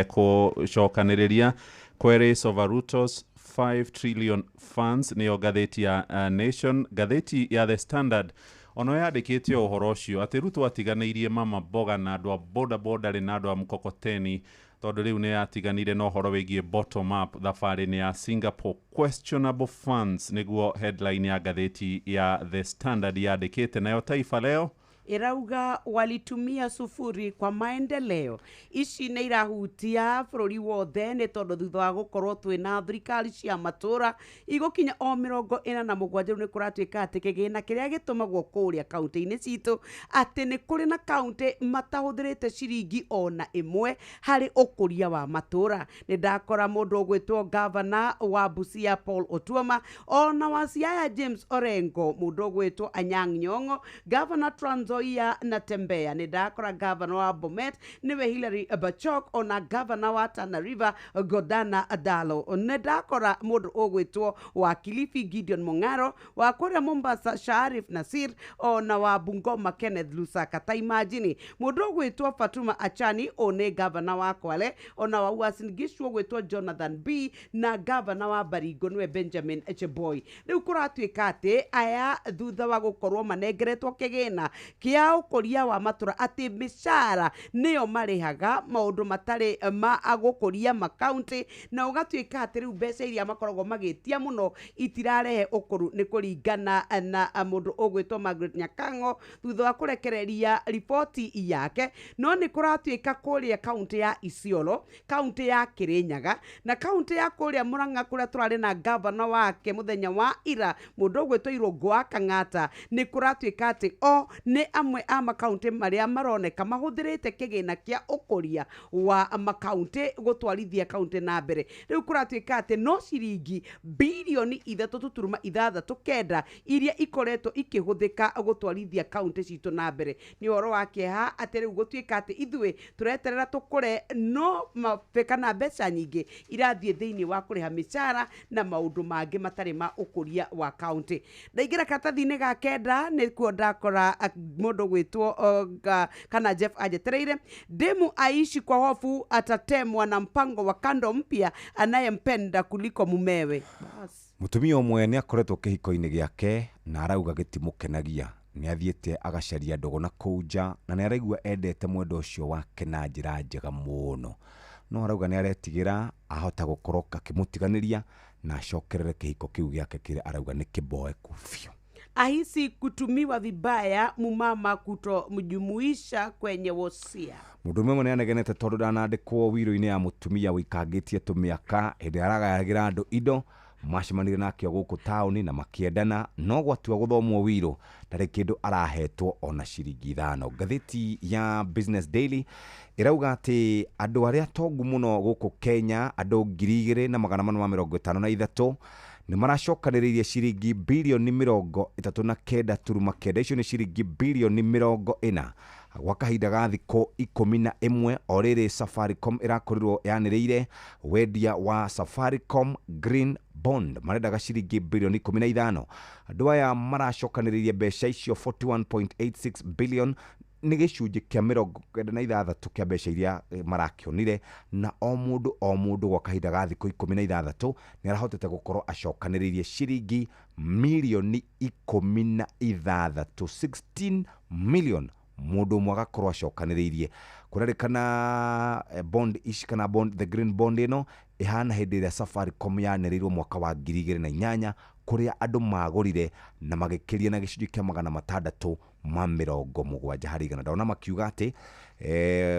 kũcokanĩrĩria. Queries over Ruto's 5 trillion funds nĩyo ngathĩti ya Nation. Ngathĩti ya The Standard ono yandĩkĩte o ũhoro ũcio atĩ Ruto atiganĩirie mama mboga na andũ a boda boda rĩ na andũ a mkokoteni tondũ rĩu nĩ yatiganire na ũhoro wĩgiĩ bottom up thabarĩ-inĩ ya Singapore. Questionable funds nĩguo headline ya ngathĩti ya The Standard yandĩkĩte. Nayo Taifa Leo ĩrauga walitumia sufuri kwa maendeleo. Ici nĩ irahutia bũrũri wothe nĩ tondũ thutha wa gũkorwo twĩna thirikari cia matũra igũkinya o 47 rĩu nĩ kũratuĩka atĩ kĩgĩna kĩrĩa gĩtũmagwo kũrĩa kaunti-inĩ citũ atĩ nĩ kũrĩ na kaunti matahũthĩrĩte ciringi ona ĩmwe harĩ ũkũria wa matũra. Nĩ ndakora mũndũ ũgwĩtwo gavana wa Busia Paul Otuoma, ona wa Siaya James Orengo, mũndũ ũgwĩtwo Anyang' Nyong'o, gavana Trans Nzoia na Tembea. Nĩ ndakora gavana wa Bomet nĩwe Hilary Bachok, ona gavana wa Tana River Godana Adalo. Nĩ ndakora mũndũ ũgwĩtwo wa Kilifi Gideon Mong'aro, wa kũrĩa Mombasa Sharif Nasir, ona wa Bungoma Kenneth Lusaka. Ta imagine mũndũ ũgwĩtwo Fatuma Achani ũ nĩ gavana wa Kwale, ona wa Uasin Gishu ũgwĩtwo Jonathan B, na gavana wa Baringo nĩwe Benjamin Cheboy. Rĩu kũratuĩka atĩ aya thutha wa gũkorwo manengeretwo kĩgĩna kĩa ũkũria wa matũra atĩ mĩcara nĩyo marĩhaga maũndũ matarĩ ma gũkũria makaunti, na ũgatuĩka atĩ rĩu mbeca iria makoragwo magĩtia mũno itirarehe ũkũru. Nĩ kũringana na mũndũ ũgwĩtwo Margaret Nyakang'o thutha wa kũrekereria riboti yake. No nĩ kũratuĩka kũrĩa kaunti ya Isiolo, kaunti ya Kirinyaga na kaunti ya kũrĩa Murang'a kũrĩa tũrarĩ na gavana wake mũthenya wa ira mũndũ ũgwĩtwo Irũngũ wa Kang'ata, nĩ kũratuĩka atĩ o nĩ amwe a makaunti marĩa maroneka mahũthĩrĩte kĩgĩna kĩa ũkũria wa makaunti gũtwarithia kaunti na mbere. Rĩu kũratuĩka atĩ no ciringi birioni 3.69 iria ikoretwo ikĩhũthĩka gũtwarithia kaunti citũ na mbere. Nĩ ũhoro wa kĩeha atĩ rĩu gũtuĩka atĩ ithuĩ tũreterera tũkũre no mabe kana mbeca nyingĩ irathiĩ thĩinĩ wa kũrĩha mĩcara na maũndũ mangĩ matarĩ ma ũkũria wa kaunti. Ndaingĩra karatathi-inĩ ga kenda nĩkuo ndakora mũndũ gwĩtwo kana Jeff ajetereire demu aishi kwa hofu atatemwa na mpango wa kando mpya anayempenda kuliko mumewe. Bas. Mũtumia ũmwe nĩ akoretwo kĩhiko-inĩ gĩake na arauga gĩtimũkenagia Nĩ athiĩte agacaria ndũgũ na kũu nja, na nĩ araigua endete mwendwa ũcio wake na njĩra njega mũno, no arauga nĩ aretigĩra ahota gũkorwo akĩmũtiganĩria na acokerere kĩhiko kĩu gĩake kĩrĩa arauga nĩ kĩboeku biũ. Ahisi kutumiwa vibaya mumama kutomjumuisha kwenye wosia. Mũndũrũme ũmwe nĩ anegenete tondũ ndanandĩkwo wiro-inĩ ya mũtumia wĩikangĩtie tũmĩaka hĩndĩ ĩrĩa aragayagĩra andũ indo. Macemanire nake o gũkũ taũni na makĩendana, no gwatua gũthomwo wiro ndarĩ kĩndũ arahetwo ona ciringi 5. Ngathĩti ya Business Daily ĩrauga atĩ andũ arĩa tongu mũno gũkũ Kenya, andũ 2453, nĩ maracokanĩrĩirie ciringi birioni 39.9. Icio nĩ ciringi birioni 40 gwa kahinda ga thikũ 11. O rĩrĩ Safaricom ĩrakorirwo yanĩrĩire wendia wa Safaricom Green Bond, marendaga ciringi birioni 15. Andũ aya maracokanĩrĩirie mbeca icio 41.86 billion, nĩ gĩcunjĩ kĩa 96 kĩa mbeca iria marakĩonire, na o mũndũ o mũndũ gwa kahinda ga thikũ 16 nĩ arahotete gũkorwo acokanĩrĩirie ciringi mirioni 16, 16 million mũndũ ũmwe agakorwo acokanĩrĩirie. Kũrerĩkana bond ici kana bond, the green bond ĩno ĩhana hĩndĩ ĩrĩa Safaricom yanĩrĩirwo mwaka wa 2008, kũrĩa andũ magũrire na magĩkĩria na gĩcunjĩ kĩa 670 harĩ igana. Ndona makiuga atĩ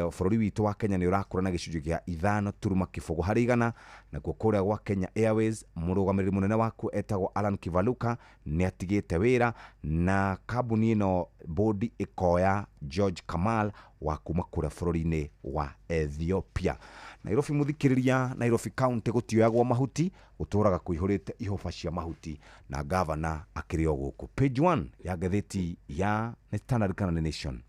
bũrũri witũ wa Kenya nĩ ũrakũra na gĩcunjĩ kĩa 5.0 harĩ igana. Nakuo kũrĩa gwa Kenya Airways, mũrũgamĩrĩri mũnene wakuo etagwo Alan Kivaluka nĩ atigĩte wĩra, na kambuni ĩno bodi ĩkoya George Kamal wa kuma kũrĩa bũrũri-inĩ wa Ethiopia. Nairobi mũthikĩrĩria, Nairobi County gũtioyagwo mahuti, gũtũraga kũihũrĩte ihoba cia mahuti, na gavana akĩrĩ o gũkũ. Page 1 ya ngathĩti ya Standard kana nĩ Nation.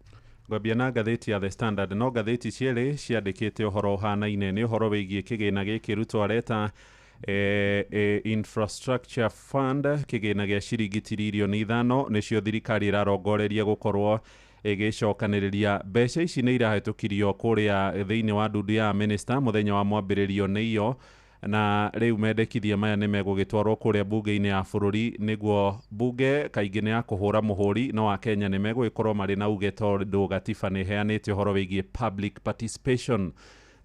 Ngwambia na ngathĩti ya The Standard. No ngathĩti cierĩ ciandĩkĩte ũhoro ũhanaine, nĩ ũhoro wĩgiĩ kĩgĩna gĩkĩ Ruto areta Infrastructure Fund, kĩgĩna gĩa ciringi tiririoni 5 nĩcio thirikari ĩrarongoreria gũkorwo ĩgĩcokanĩrĩria. Mbeca ici nĩ irahĩtũkirio kũrĩa thĩinĩ wa ndundu ya minister mũthenya wa mwambĩrĩrio nĩ iyo, na rĩu mendekithia maya nĩ megũgĩtwarwo kũrĩa bunge-inĩ ya bũrũri, nĩguo bunge kaingĩ nĩ ya kũhũra mũhũri, no Akenya nĩ megũgĩkorwo marĩ na uge tondũ gatiba nĩ ĩheanĩte ũhoro wĩgiĩ public participation.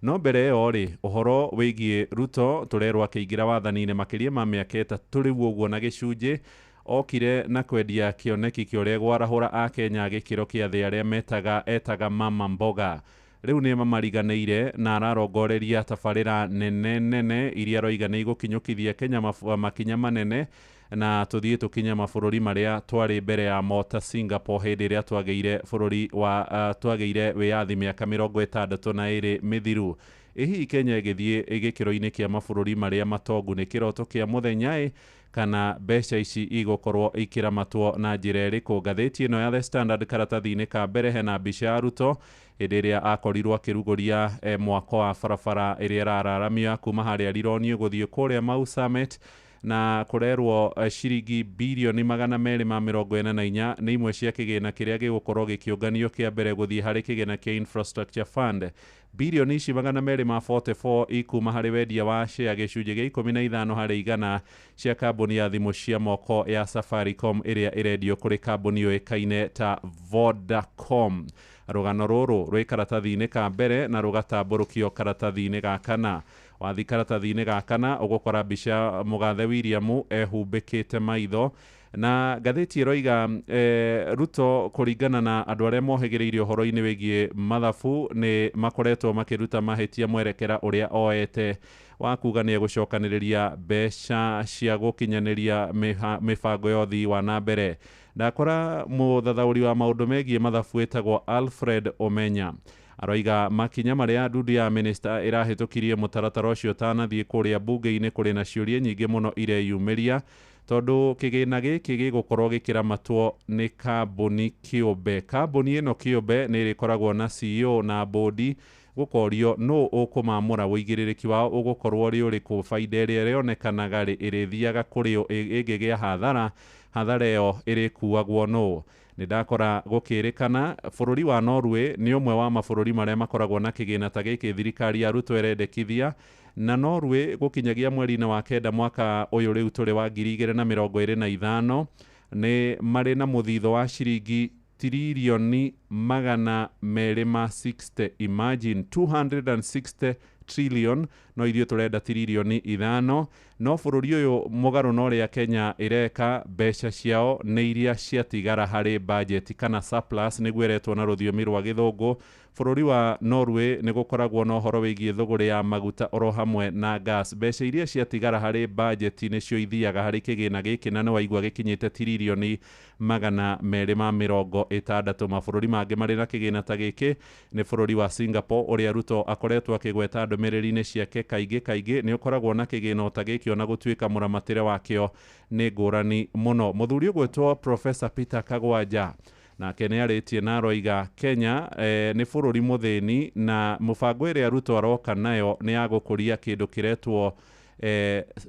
No mbere ĩyo rĩ, ũhoro wĩgiĩ Ruto tũrerwo akĩingĩra wathani-inĩ makĩria ma mĩaka 3 rĩu ũguo na gĩcunjĩ, okire na kwendia kĩoneki kĩa ũrĩa gwarahũra Akenya gĩkĩro kĩa thĩ arĩa etaga mama mboga. Rĩu nĩ mamariganĩire na ararongoreria tabarĩra nene nene iria aroiga nĩ igũkinyũkithia Kenya makinya manene, na tũthiĩ tũkinye mabũrũri marĩa twarĩ mbere ya mota Singapore hĩndĩ ĩrĩa twagĩire bũrũri wa twagĩire wĩyathi mĩaka 62 mĩthiru. Ĩ hihi Kenya ĩgĩthiĩ gĩkĩro-inĩ kĩa mabũrũri marĩa matongu nĩ kĩroto kĩa mũthenya ĩ, kana mbeca ici igũkorwo ikĩramatwo na njĩra ĩrĩkũ? Ngathĩti ĩno ya The Standard karatathi-inĩ ka mbere hena mbica ya Ruto hĩndĩ ĩrĩa akorirwo akĩrugũria mwako wa barabara ĩrĩa ĩrararamia kuma harĩa Rironi gũthiĩ kũrĩa Mau Summit, na kũrerwo ciringi birioni 244 nĩ imwe cia kĩgĩna kĩrĩa gĩgũkorwo gĩkĩũnganio kĩa mbere gũthiĩ harĩ kĩgĩna kĩa Infrastructure Fund. Birioni ici 244 ikuma harĩ wendia wa share gĩcunjĩ gĩa 15 harĩ igana cia kambuni ya thimũ cia moko ya Safaricom ĩrĩa ĩrendio kũrĩ kambuni yũĩkaine ta Vodacom. Rũgano rũrũ rwĩ karatathi-inĩ ka mbere na rũgatambũrũkio karatathi-inĩ ga kana. Wathi karatathi-inĩ ga kana ũgũkora mbica mũgathe William ehumbĩkĩte maitho, na ngathĩti ĩroiga Ruto kũringana na andũ arĩa mohĩgĩrĩire ũhoro-inĩ wĩgiĩ mathabu nĩ makoretwo makĩruta mahĩtia mwerekera ũrĩa oete wa kuga nĩ egũcokanĩrĩria mbeca cia gũkinyanĩria mĩbango ya ũthii wa na mbere. Ndakora mũthathaũri wa maũndũ megiĩ mathabu wĩtagwo Alfred Omenya aroiga makinya marĩa ndundu ya minister ĩrahĩtũkirie mũtaratara ũcio ũtanathiĩ kũrĩa bunge-inĩ kũrĩ na ciũria nyingĩ mũno ireyumĩria, tondũ kĩgĩna gĩkĩ gĩgũkorwo gĩkĩramatwo nĩ kambuni kĩũmbe. Kambuni ĩno kĩũmbe nĩ ĩrĩkoragwo na CEO na bodi, gũkorio nũ ũkũmamũra, ũigĩrĩrĩki wao ũgũkorwo ũrĩ ũrĩkũ, baida ĩrĩa ĩrĩonekanaga rĩ ĩrĩthiaga kũrĩ ĩngĩgĩa hathara, hathara ĩyo ĩrĩkuagwo nũ. Nĩ ndakora gũkĩrĩkana bũrũri wa Norway nĩ ũmwe wa mabũrũri marĩa makoragwo na kĩgĩna ta gĩkĩ thirikari ya Ruto ĩrendekithia, na Norway gũkinyagia mweri-inĩ wa 9 mwaka ũyũ rĩu tũrĩ wa 2025, Nĩ marĩ na mũthitho wa ciringi tiririoni 260, imagine 260 trillion, no ithuĩ tũrenda tiririoni 5. No bũrũri ũyũ, mũgarũ na ũrĩa Kenya ĩreka, mbeca ciao nĩ iria ciatigara harĩ budget kana surplus nĩguo ĩretwo na rũthiomi rwa Gĩthũngũ. Bũrũri wa Norway nĩ gũkoragwo na ũhoro wĩgiĩ thũgũrĩ ya maguta oro hamwe na gas. Mbeca iria ciatigara harĩ budget nĩcio ithiaga harĩ kĩgĩna gĩkĩ, na nĩ waigua gĩkinyĩte tiririoni 260. Mabũrũri mangĩ marĩ na kĩgĩna ta gĩkĩ nĩ bũrũri wa Singapore, ũrĩa Ruto akoretwo akĩgweta ndũmĩrĩri-inĩ ciake kaingĩ kaingĩ. Nĩ ũkoragwo na kĩgĩna o ta gĩkĩ, ona gũtuĩka mũramatĩre wakĩo nĩ ngũrani mũno. Mũthuri ũgwĩtwo Professor Peter Kagwanja nake nĩ arĩtie na aroiga Kenya nĩ bũrũri mũthĩni, na mũbango ĩrĩa Ruto aroka nayo nĩ ya gũkũria kĩndũ kĩretwo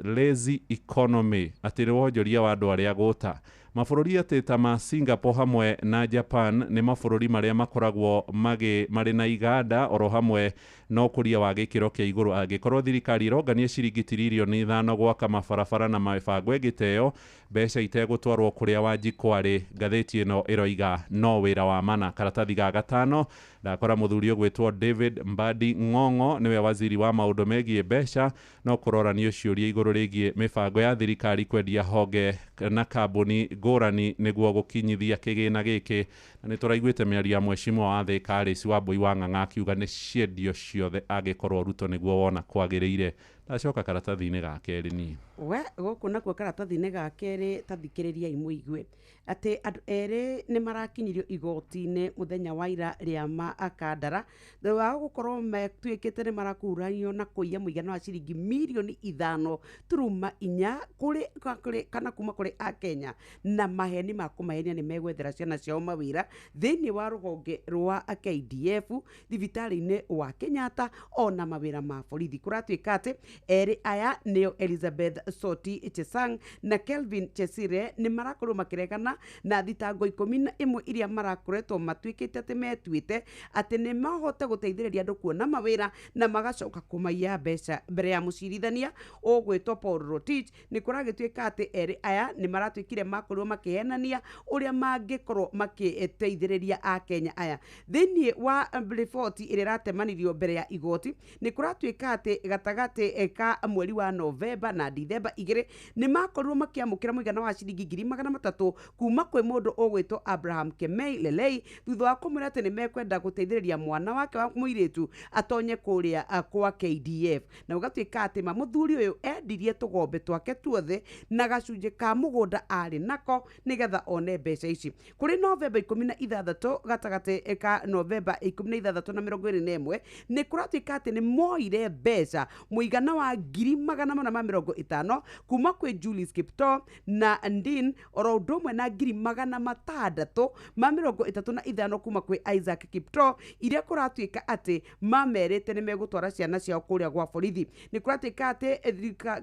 lazy economy, atĩ nĩ wonjoria wa andũ arĩa gũta. Mabũrũri atĩ ta ma Singapore hamwe na Japan nĩ mabũrũri marĩa makoragwo marĩ na iganda oro hamwe na ũkũria wa gĩkĩro kĩa igũrũ. Angĩkorwo thirikari ĩrongania ciringi tiririoni 5 gwaka mabarabara na mĩbango ĩngĩ ta ĩyo, mbeca itegũtwarwo kũrĩa Wanjikũ arĩ, ngathĩti ĩno ĩroiga no wĩra wa mana. Karatathi ga gatano ndakora mũthuri ũgwĩtwo David Mbadi Ng'ong'o, nĩwe waziri wa maũndũ megiĩ mbeca, no kũroranio ciũria igũrũ rĩgiĩ mĩbango ya thirikari kwendia honge na kambuni ngũrani nĩguo gũkinyithia kĩgĩna gĩkĩ. Na nĩ tũraiguĩte mĩario ya mheshimiwa wa Thika Alice Wambui wa Ng'ang'a akiuga nĩ ciendio ciothe angĩkorwo Ruto nĩguo wona kwagĩrĩire. Ndacoka karatathi-inĩ ga kerĩ niĩ. We gũkũ nakuo karatathi-inĩ ga kerĩ, ta thikĩrĩriai mũigue atĩ andũ erĩ nĩ marakinyirio igoti-inĩ mũthenya wa ira rĩa Makandara thutha wa gũkorwo matuĩkĩte nĩ marakuruhanio na kũiya mũigana wa ciringi mirioni 5.4 kũrĩ kana kuma kũrĩ Akenya na maheni ma kũmahenia nĩ megwethera ciana ciao mawĩra thĩinĩ wa rũhonge rwa KDF, thibitarĩ-inĩ wa Kenyatta, ona mawĩra ma borithi. Kũratuĩka atĩ erĩ aya nĩo Elizabeth Soti Chesang na Kelvin Chesire nĩ marakorwo makĩregana na thitango 11 iria marakoretwo matuĩkĩte atĩ metuĩte atĩ nĩ mahote gũteithĩrĩria andũ kuona mawĩra na magacoka kũmaiya mbeca. Mbere ya mũcirithania ũgwĩtwo Paul Rotich, nĩ kũragĩtuĩka atĩ erĩ aya nĩ maratuĩkire makorirwo makĩhenania ũrĩa mangĩkorwo makĩteithĩrĩria Akenya aya. Thĩinĩ wa riboti ĩrĩa ĩratemanirio mbere ya igoti, nĩ kũratuĩka atĩ gatagatĩ ka mweri wa Novemba na Dithemba 2 nĩ makorirwo makĩamũkĩra mũigana wa ciringi 300,000 kuma kwĩ mũndũ ũgwĩtwo Abraham Kemei Lelei, thutha wa kũmwĩra atĩ nĩ mekwenda gũteithĩrĩria mwana wake wa mũirĩtu atonye kũrĩa kwa KDF. Na gũgatuĩka atĩ ma mũthuri ũyũ endirie tũgombe twake tuothe na gacunjĩ ka mũgũnda arĩ nako nĩgetha one mbeca ici. Kũrĩ Novemba 16, gatagatĩ ka Novemba 16 na 21, nĩ kũratuĩka atĩ nĩ moire mbeca mũigana wa 450,000 kuma kwĩ Julius Kiptoo na Ndin, oro ũndũ ũmwe na 635,000 kuma kwĩ Isaac Kiptoo, iria kũratuĩka atĩ mamerĩte nĩ megũtwara ciana ciao kũrĩa gwa borithi. Nĩ kũratuĩka atĩ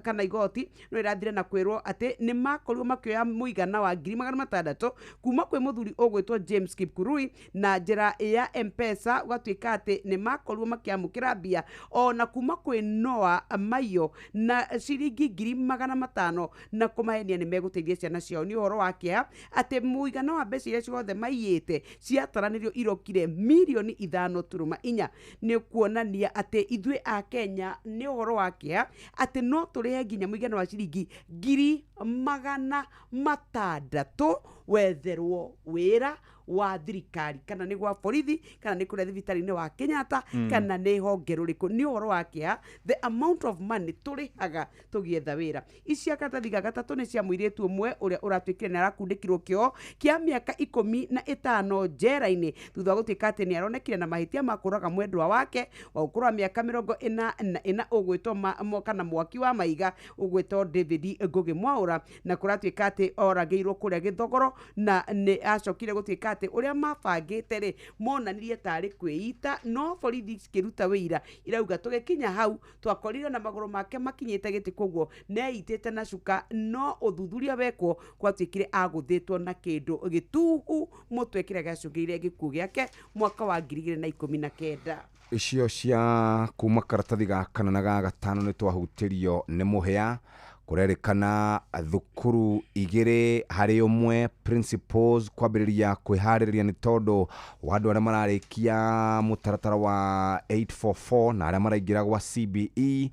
kana igoti no ĩrathire na kwĩrwo atĩ nĩ makorirwo makĩoya mũigana wa 600,000 kuma kwĩ mũthuri ũgwĩtwo James Kipkurui na njĩra ya M-Pesa. Gũgatuĩka atĩ nĩ makorirwo makĩamũkĩra mbia ona kuma kwĩ Noah Maiyo na ciringi 500,000 na kũmahenia nĩ megũteithia ciana ciao. Nĩ ũhoro wa kĩeha atĩ mũigana wa mbeca iria ciothe maiyĩte ciataranĩrio irokire mirioni 5.4. Nĩ kuonania atĩ ithuĩ a Kenya, nĩ ũhoro wa kĩeha atĩ no tũrĩhe nginya mũigana wa ciringi 600,000 wetherwo wĩra wa thirikari, kana nĩ gwa borithi, kana nĩ kũrĩa thibitarĩ-inĩ wa Kenyatta, kana nĩ honge rũrĩkũ. Nĩ ũhoro wa kĩeha the amount of money tũrĩhaga tũgĩetha wĩra. Ici karatathi ga gatatũ nĩ cia mũirĩtu ũmwe ũrĩa ũratuĩkire nĩ arakundĩkirwo kĩoho kĩa mĩaka 15 njera-inĩ thutha wa gũtuĩka atĩ nĩ aronekire na mahĩtia ma kũraga mwendwa wake wa ũkũrũ wa mĩaka 44 ũgwĩtwo kana Mwaki wa Maiga ũgwĩtwo David Ngugi Mwaũra, na kũratuĩka atĩ oragĩirwo kũrĩa Gĩthogoro, na nĩ acokire gũtuĩka atĩ ũrĩa mabangĩte rĩ monanirie tarĩ kwĩita, no borithi cikĩruta wĩira irauga tũgĩkinya hau twakorire na magũrũ make makinyĩte gĩtĩ, koguo neitĩte na cuka, no ũthuthuria wekwo gwatuĩkire agũthĩtwo na kĩndũ gĩtuhu mũtwe kĩrĩa gĩacũngĩrĩirie gĩkuũ gĩake mwaka wa 2019. Icio cia kuma karatathi ga kana na ga gatano nĩ twahutĩrio nĩ mũhĩa. Kũrerĩkana thukuru 2 harĩ 1 principals kwambĩrĩria kwĩharĩrĩria nĩ tondũ wa andũ arĩa mararĩkia mũtaratara wa 844 na arĩa maraingĩra gwa CBE.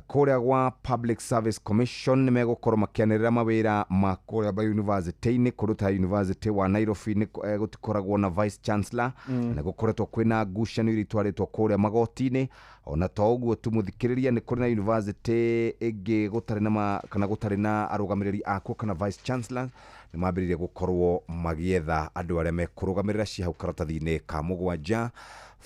Kũrĩa gwa Public Service Commission nĩ megũkorwo makĩanĩrĩra mawĩra ma kũrĩa ba university-inĩ. Kũndũ ta University wa Nairobi nĩ gũtikoragwo na vice chancellor, na gũkoretwo kwĩna ngucanio iria itwarĩtwo kũrĩa magoti-inĩ. Ona to ũguo tu mũthikĩrĩria, nĩ kũrĩ na university ĩngĩ gũtarĩ na kana gũtarĩ na arũgamĩrĩri akuo kana vice chancellor. Nĩ mambĩrĩirie gũkorwo magĩetha andũ arĩa mekũrũgamĩrĩra ci hau karatathi-inĩ ka 7.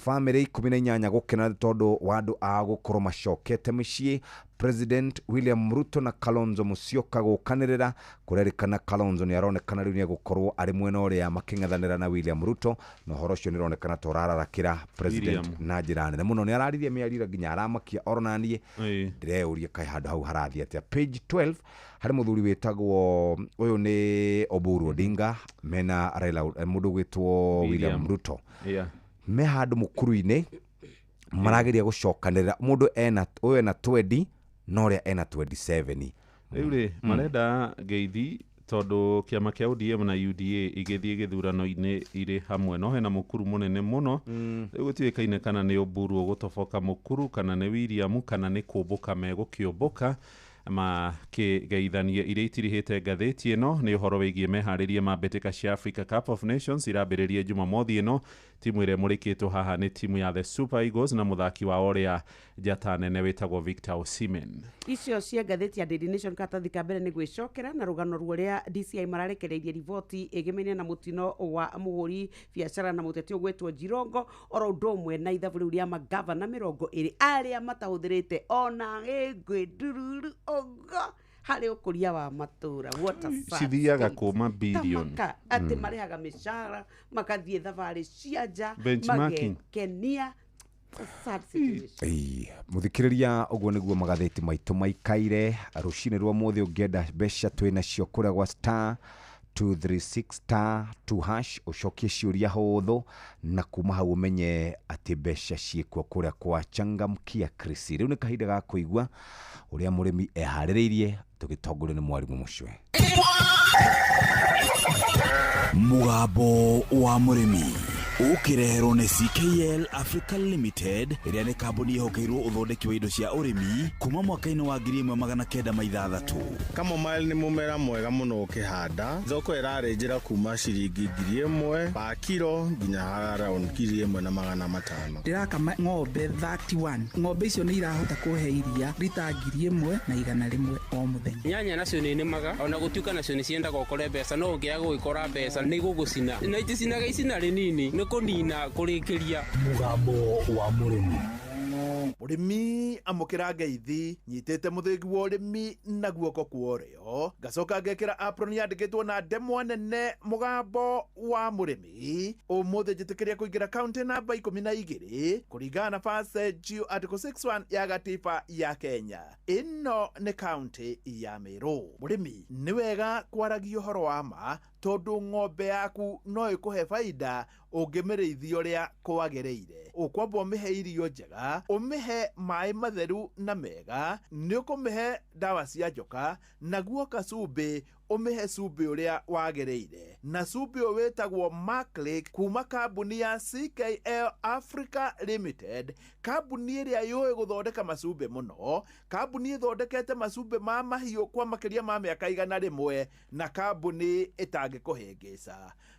Famĩlĩ 18 gũkena tondũ wa andũ a gũkorwo macokete mĩciĩ. President William Ruto na Kalonzo Musyoka gũkanĩrĩra. Kũrerĩkana Kalonzo nĩ aronekana rĩu nĩ egũkorwo arĩ mwena ũrĩa makĩng'ethanĩra na William Ruto, na ũhoro ũcio nĩ ũronekana ta ũrararakĩra president na njĩra nene mũno. Nĩ araririe mĩario nginya aramakia oro naniĩ ndĩreyũria kaĩ handũ hau harathiĩ atĩa. Page 12 harĩ mũthuri wĩtagwo ũyũ nĩ Oburu Odinga mena Raila, mũndũ ũgwĩtwo William Ruto, me handũ mũkuru-inĩ marageria gũcokanĩrĩra. Mũndũ ena ũyũ ena 20 na ũrĩa ena 27. Rĩu rĩ marenda ngeithi tondũ kĩama kĩa ODM na UDA igĩthiĩ gĩthurano-inĩ irĩ hamwe, no hena mũkuru mũnene mũno. Rĩu gũtiũĩkaine kana nĩ Oburu ũgũtoboka mũkuru kana nĩ William kana nĩ kũmbũka megũkĩũmbũka makĩgeithanie. Iria itirihĩte ngathĩti ĩno nĩ ũhoro wĩgiĩ meharĩrie ma mbĩtĩka cia Africa Cup of Nations irambĩrĩrie Jumamothi ĩno. Timu ĩrĩa ĩmũrĩkĩtwo haha nĩ timu ya the Super Eagles na mũthaki wao ũrĩa njata nene wĩtagwo Victor Osimhen. Icio cia ngathĩti ya Daily Nation karatathi ka mbere nĩ gwĩcokera na rũgano rũrĩa DCI mararekereirie riboti ĩgemainie na mũtino wa mũhũri biacara na mũteti ũgwĩtwo Jirongo, oro ũndũ ũmwe na ithabu rĩu rĩa magavana 20 arĩa matahũthĩrĩte ona ĩngwe ndururu ũgo harĩ ũkũria wa matũra. What a sad cithiaga state. Kuma billion Tamaka atĩ marĩhaga mĩcara makathiĩ thabarĩ cia nja Benchmarking. magekenia. Sad situation. Mũthikĩrĩria, ũguo nĩguo magathĩti maitũ maikaire rũcinĩ rwa mũthĩ. Ũngĩenda mbeca twĩ nacio kũrĩa gwa star 236 star 2 hash, ũcokie ciũria hũthũ na kuma hau ũmenye atĩ mbeca ciĩkuo kũrĩa kwa Changamkia Krisi. Rĩu nĩ kahinda ga kũigua ũrĩa mũrĩmi eharĩrĩirie tũgĩtongorio nĩ mwarimũ Mũcwe. Mũgambo wa mũrĩmi ũkĩreherwo nĩ CKL Africa Limited, ĩrĩa nĩ kambuni ĩhokeirwo ũthondeki wa indo cia ũrĩmi kuma mwaka-inĩ wa 1906. Chamomile nĩ mũmera mwega mũno ũkĩhanda. Thoko ĩrarĩ njĩra kuma ciringi 1000 pa kiro nginya around 1500. Ndĩrakama ng'ombe 31. Ng'ombe icio nĩ irahota kũhe iria rita 1100 o mũthenya. Nyanya nacio nĩ nĩmaga ona gũtuĩka nacio nĩ ciendaga ũkore mbeca, no ũngĩaga gũgĩkora mbeca nĩ igũgũcina na iticinaga icina rĩnini nĩ kũnina kũrĩkĩria. Mũgambo wa mũrĩmi. Mũrĩmi amũkĩra ngeithi nyitĩte mũthĩgi wa ũrĩmi na guoko kwa ũrĩo, ngacoka ngekĩra apron yandĩkĩtwo na ndemwa nene mũgambo wa mũrĩmi. Ũmũthĩ njĩtĩkĩria kũingĩra kaunti namba 12 kũringana na First Article 61 ya gatiba ya Kenya. Ĩno nĩ kaunti ya Meru. Mũrĩmi nĩ wega kwaragia ũhoro wa ma tondũ ng'ombe yaku no ĩkũhe baida ũngĩmĩrĩithia ũrĩa kwagĩrĩire. Ũkwamba ũmĩhe irio njega, ũmĩhe maĩ matheru na mega, nĩ ũkũmĩhe ndawa cia njoka, naguo kacumbĩ ũmĩhe cumbĩ ũrĩa wagĩrĩire. Na cumbĩ ũyũ wĩtagwo Maclick kuma kambuni ya CKL Africa Limited, kambuni ĩrĩa yũĩ gũthondeka macumbĩ mũno, kambuni ĩthondekete macumbĩ ma mahiũ kwa makĩria ma mĩaka 100, na kambuni ĩtangĩkũhĩngĩca.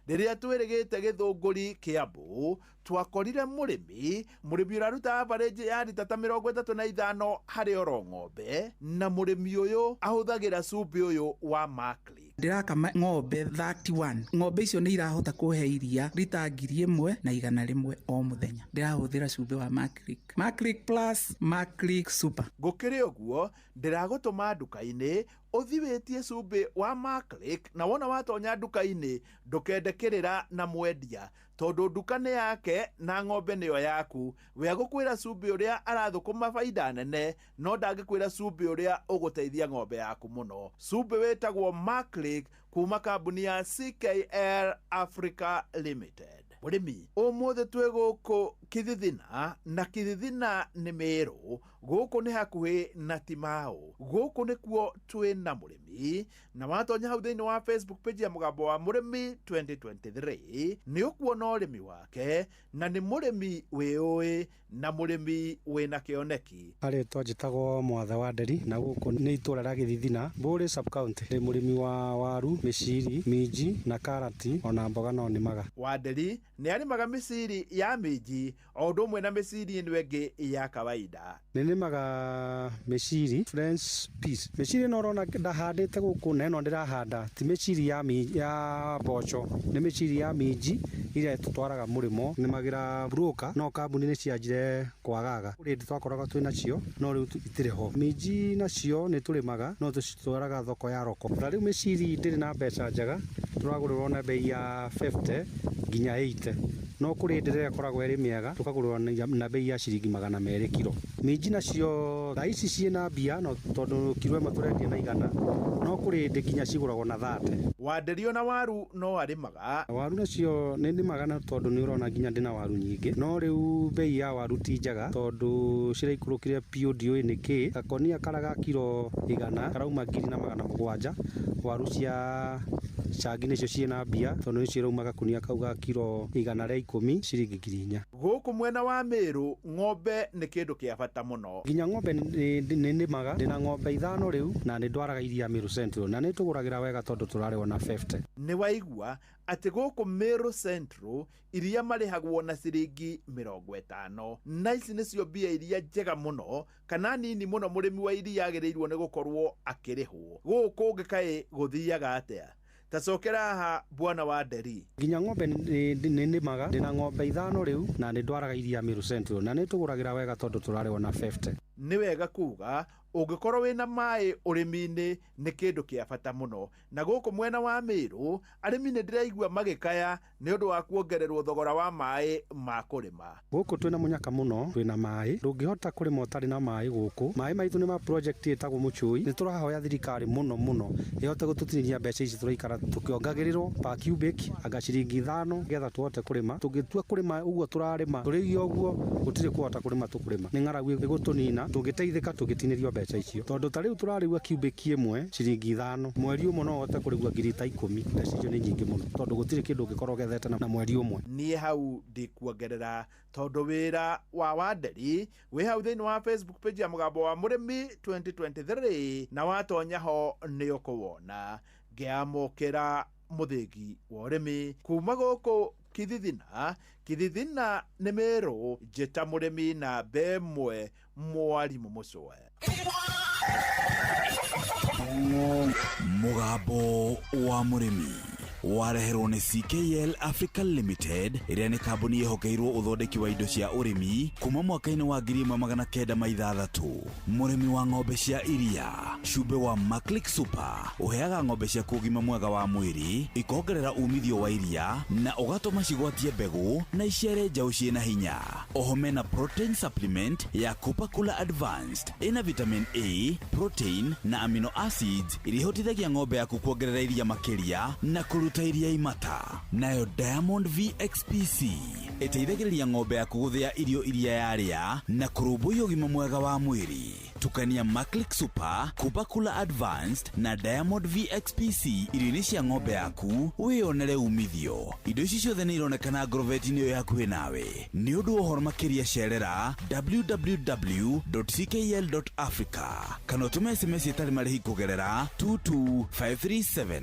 Rĩrĩa twĩrĩgĩte Gĩthũngũri Kĩambu, twakorire mũrĩmi ũraruta average ya rita ta 35 harĩ oro ng'ombe, na mũrĩmi ũyũ ahũthagĩra cumbĩ ũyũ wa Maclick. Ndĩrakama ng'ombe 31. Ng'ombe icio nĩ irahota kũhe iria rita 1100 o mũthenya. Ndĩrahũthĩra cumbĩ wa Maclick, Maclick Plus, Maclick Super. Gũkĩrĩ ũguo, ndĩragũtũma nduka-inĩ ũthi wĩtie cumbĩ wa Maclick, na wona watonya nduka-inĩ ndũkende kĩrĩra na mwendia tondũ nduka nĩ yake na ng'ombe nĩyo yaku. We agũkwĩra cumbĩ ũrĩa arathũkũma baida nene, no ndangĩkwĩra cumbĩ ũrĩa ũgũteithia ng'ombe yaku mũno. Cumbĩ wĩtagwo Maclick kuma kambuni ya CKL Africa Limited. Mũrĩmi, ũmũthĩ twĩ gũkũ Kithithina, na Kithithina nĩ Meru. Gũkũ nĩ hakuhĩ na Timau. Gũkũ nĩkuo twĩ na mũrĩmi, na watonya hau thĩinĩ wa Facebook page ya Mũgambo wa Mũrĩmi 2023 nĩ ũkuona ũrĩmi wake, na nĩ mũrĩmi wĩũĩ na mũrĩmi wĩna kĩoneki. Arĩtwa njĩtagwo Mwathe wa Nderi, na gũkũ nĩ itũra rĩa Gĩthithina, Mbũrĩ sub county. Ndĩ mũrĩmi wa waru, mĩciri, minji na karati, ona mboga no nĩmaga. Wanderi nĩ arĩmaga mĩciri ya minji o ũndũ ũmwe na mĩciri ĩno ĩngĩ ya kawaida. Nĩ nĩmaga mĩciri French peas. Mĩciri ĩno ũrona ndahandĩte gũkũ na ĩno ndĩrahanda ti mĩciri ya mboco, nĩ mĩciri ya minji ĩrĩa tũtwaraga mũrĩmo. Nĩmagĩra broker, no kambuni nĩ cianjire kwagaga. Kũrĩ hĩndĩ twakoragwo twĩ nacio, no rĩu itirĩ ho. Minji nacio nĩ tũrĩmaga, no tũcitwaraga thoko ya roko. Ta rĩu mĩciri ndĩrĩ na mbeca njega, tũragũrĩrwo na bei ya 50 nginya 80. No kũrĩ hĩndĩ ĩrĩa ĩkoragwo ĩrĩ mĩega, tũkagũrĩrwo na bei ya ciringi 200 kiro. Minji nacio thaa ici ciĩna mbia, no tondũ kiro ĩmwe tũrendia na 100, no kũrĩ hĩndĩ nginya cigũragwo na 30. Wanderi ona waru no arĩmaga. Waru nacio nĩ nĩmaga, na tondũ nĩ ũrona nginya ndĩna waru nyingĩ, no rĩu bei ya waru ti njega tondũ ciraikũrũkire biũ, ndiũĩ nĩkĩ. Gakonia karĩa ga kiro 100 karauma 1700. Waru cia cangi nĩcio ciĩna mbia tondũ nĩcio irauma gakunia kau ga kiro 110 ciringi 4000. Gũkũ mwena wa Meru ng'ombe nĩ kĩndũ kĩa bata mũno. Nginya ng'ombe nĩ nĩmaga, ndĩna ng'ombe 5 rĩu, na nĩ ndwaraga iria Meru Central, na nĩ tũgũragĩra wega tondũ tũrarĩhwo na 50. Nĩ waigua atĩ gũkũ Meru Central iria marĩhagwo na ciringi 50, na ici nĩcio mbia iria njega mũno kana nini mũno mũrĩmi wa iria agĩrĩirwo nĩ gũkorwo akĩrĩhwo. Gũkũ ũngĩ kaĩ gũthiaga atĩa? Tacokera haha bwana wa Nderi. Nginya ng'ombe nĩ nĩmaga, ndĩna ng'ombe 5 rĩu, na nĩ ndwaraga iria Meru Central, na nĩ tũgũragĩra wega tondũ tũrarĩhwo na 50. Nĩ wega kuga ũngĩkorwo wĩna maĩ ũrĩmi-inĩ nĩ kĩndũ kĩa bata mũno, na gũkũ mwena wa Meru arĩmi nĩ ndĩraigua magĩkaya nĩ ũndũ wa kuongererwo thogora wa maĩ ma kũrĩma. Gũkũ twĩna mũnyaka mũno, twĩna maĩ, ndũngĩhota kũrĩma ũtarĩ na maĩ gũkũ. Maĩ maitũ nĩ ma project ĩtagwo Mũcũi. Nĩ tũrahoya thirikari mũno mũno ĩhote gũtũtinĩria mbeca ici tũraikara tũkĩongagĩrĩrwo per cubic anga ciringi 5 getha tũhote kũrĩma. Tũngĩtua kũrĩma ũguo tũrarĩma tũrĩigie ũguo, gũtirĩ kũhota kũrĩma tũkũrĩma. Nĩ ng'aragu ĩgũtũnina, tũngĩteithĩka tũngĩtinĩrio mbeca icio, tondũ ta rĩu tũrarĩhwo cubic ĩmwe ciringi 5, mweri ũmwe no ũhote kũrĩhwo ngiri ta 10. Mbeca icio nĩ nyingĩ mũno tondũ gũtirĩ kĩndũ ũngĩkorwo ũgethete na mweri ũmwe. Niĩ hau ndikuongerera tondũ wĩra wa Wanderi wĩ hau thĩinĩ wa Facebook page ya Mũgambo wa Mũrĩmi 2023, na watonya ho nĩ ũkũwona. Ngĩamũkĩra mũthĩgi wa ũrĩmi kuma gũkũ Kithithina. Kithithina nĩ Meru, njĩta mũrĩmi na 1 mwarimũ Mũcũe. Mũgambo wa Mũrĩmi wareherwo nĩ CKL Africa Limited, ĩrĩa nĩ kambuni ĩhokeirwo ũthondeki wa indo cia ũrĩmi kuma mwaka-inĩ wa 1906. Mũrĩmi wa ng'ombe cia iria, cumbĩ wa Maclick Super ũheaga ng'ombe ciaku ũgima mwega wa mwĩrĩ, ikongerera umithio wa iria na ũgatũma cigwatie mbegũ na iciare njaũ ciĩna hinya. Oho mena protein supplement ya Coca-Cola Advanced ĩna vitamin A, protein na amino acids iria ihotithagia ng'ombe yaku kuongerera iria makĩria na kũruta iria imata. Nayo Diamond VXPC ĩteithagĩrĩria ng'ombe yaku gũthĩa irio iria yarĩa na kũrũmbũiya ũgima mwega wa mwĩrĩ. Tukania Maclick Super, Coca-Cola Advanced na Diamond VXPC irio-inĩ cia ng'ombe yaku wĩyonere umithio. Indo ici ciothe nĩ ironekana ngorobeti-inĩ ĩyo hakuhĩ nawe. Nĩ ũndũ wa ũhoro makĩria cerera www.ckl.africa kana ũtũme SMS ĩtarĩ marĩhi kũgerera 22537.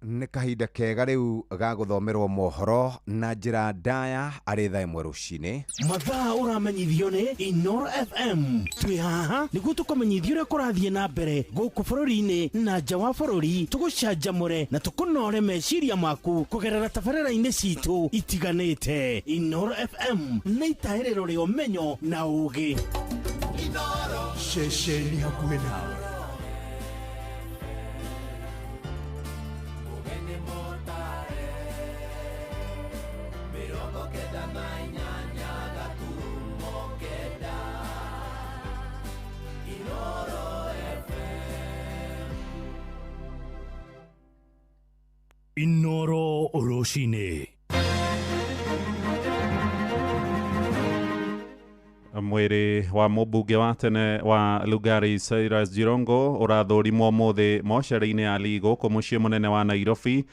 Nĩ kahinda kega rĩu ga gũthomerwo mohoro na njĩra ndaya arĩ thaa 1 rũcinĩ. Mathaa ũramenyithio nĩ Inoro FM. Twĩ haha nĩguo tũkũmenyithio ũrĩa kũrathiĩ na mbere gũkũ bũrũri-inĩ na nja wa bũrũri, tũgũcanjamũre na tũkũnore meciria maku kũgerera tabarĩra-inĩ citũ itiganĩte. Inoro FM nĩ itahĩrĩro rĩa ũmenyo na ũũgĩ. Ceceni hakuhĩ nawe. Inoro Rũcinĩ. Mwĩrĩ wa mũmbunge wa tene wa Lugari Cyrus Jirongo ũrathũrimwo ũmũthĩ mocarĩ-inĩ ya Lee gũkũ mũciĩ mũnene wa Nairobi.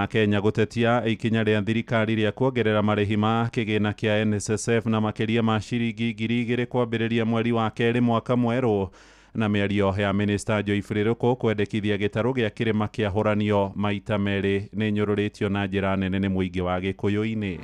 Kenya gũtetia ikinya rĩa thirikari rĩa kuongerera marĩhi ma kĩgĩna kĩa NSSF na makĩria ma ciringi 2,000 kwambĩrĩria mweri wa kerĩ mwaka mwerũ, na mĩario ya minista Joyfrey Ruku kwendekithia gĩtarũ gĩa kĩrĩma kĩahũranio maita merĩ nĩ nyũrũrĩtio na njĩra nene nĩ mũingĩ wa Gĩkũyũ-inĩ.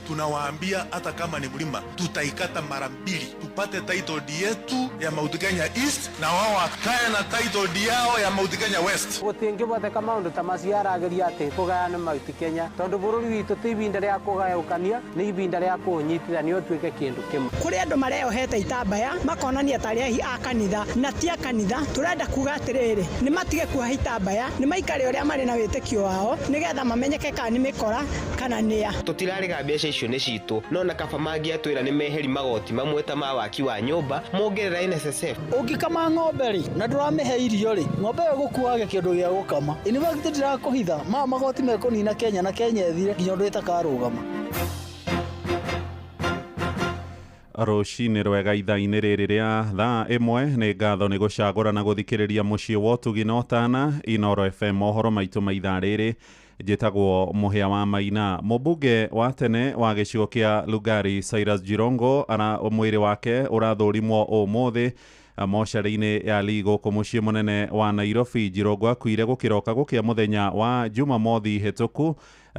Tunawaambia hata kama ni mlima tutaikata mara mbili tupate title deed yetu ya Mount Kenya East na wao wakae na title deed yao ya Mount Kenya West. Gũtingĩhoteka maũndũ ta macio arageria atĩ kũgayana Mount Kenya tondũ bũrũri witũ ti ibinda rĩa kũgayũkania, nĩ ibinda rĩa kũũnyitithania ũtuĩke kĩndũ kĩmwe. Kũrĩ andũ mareyohete itambaya makonania tarĩ ahi a kanitha na ti a kanitha. Tũrenda kuga atĩrĩrĩ, nĩ matige kuoha itambaya, nĩ maikare ũrĩa marĩ na wĩtĩkio wao nĩgetha mamenyeke kana nĩ mĩkora kana nĩa. Tũtirarĩga mbeca icio nĩ citũ, no na kaba mangĩatwĩra nĩ meheri magoti mamwe ta ma waki wa nyũmba mongerera NSSF. Ũngĩkama ng'ombe rĩ na ndũramĩhe irio rĩ, ng'ombe ĩyo ĩgũkuage kĩndũ gĩa gũkama. In fact ndirakũhitha, maya magoti mekũnina Kenya na Kenya ĩthire nginya ũndũ ĩtakarũgama. Rũcinĩ rwega ithaa-inĩ rĩrĩ rĩa thaa 1 nĩ ngatho nĩ gũcagũra na gũthikĩrĩria mũciĩ wa ũtugi na ũtana Inoro FM. Mohoro maitũ ma ithaa rĩrĩ, njĩtagwo Mũhĩa wa Maina. Mũmbunge wa tene wa gĩcigo kĩa Lugari Cyrus Jirongo ara mwĩrĩ wake ũrathũrimwo ũmũthĩ mocarĩ-inĩ ya Lee gũkũ mũciĩ mũnene wa Nairobi. Jirongo akuire gũkĩroka gũkĩa mũthenya wa Jumamothi hĩtũku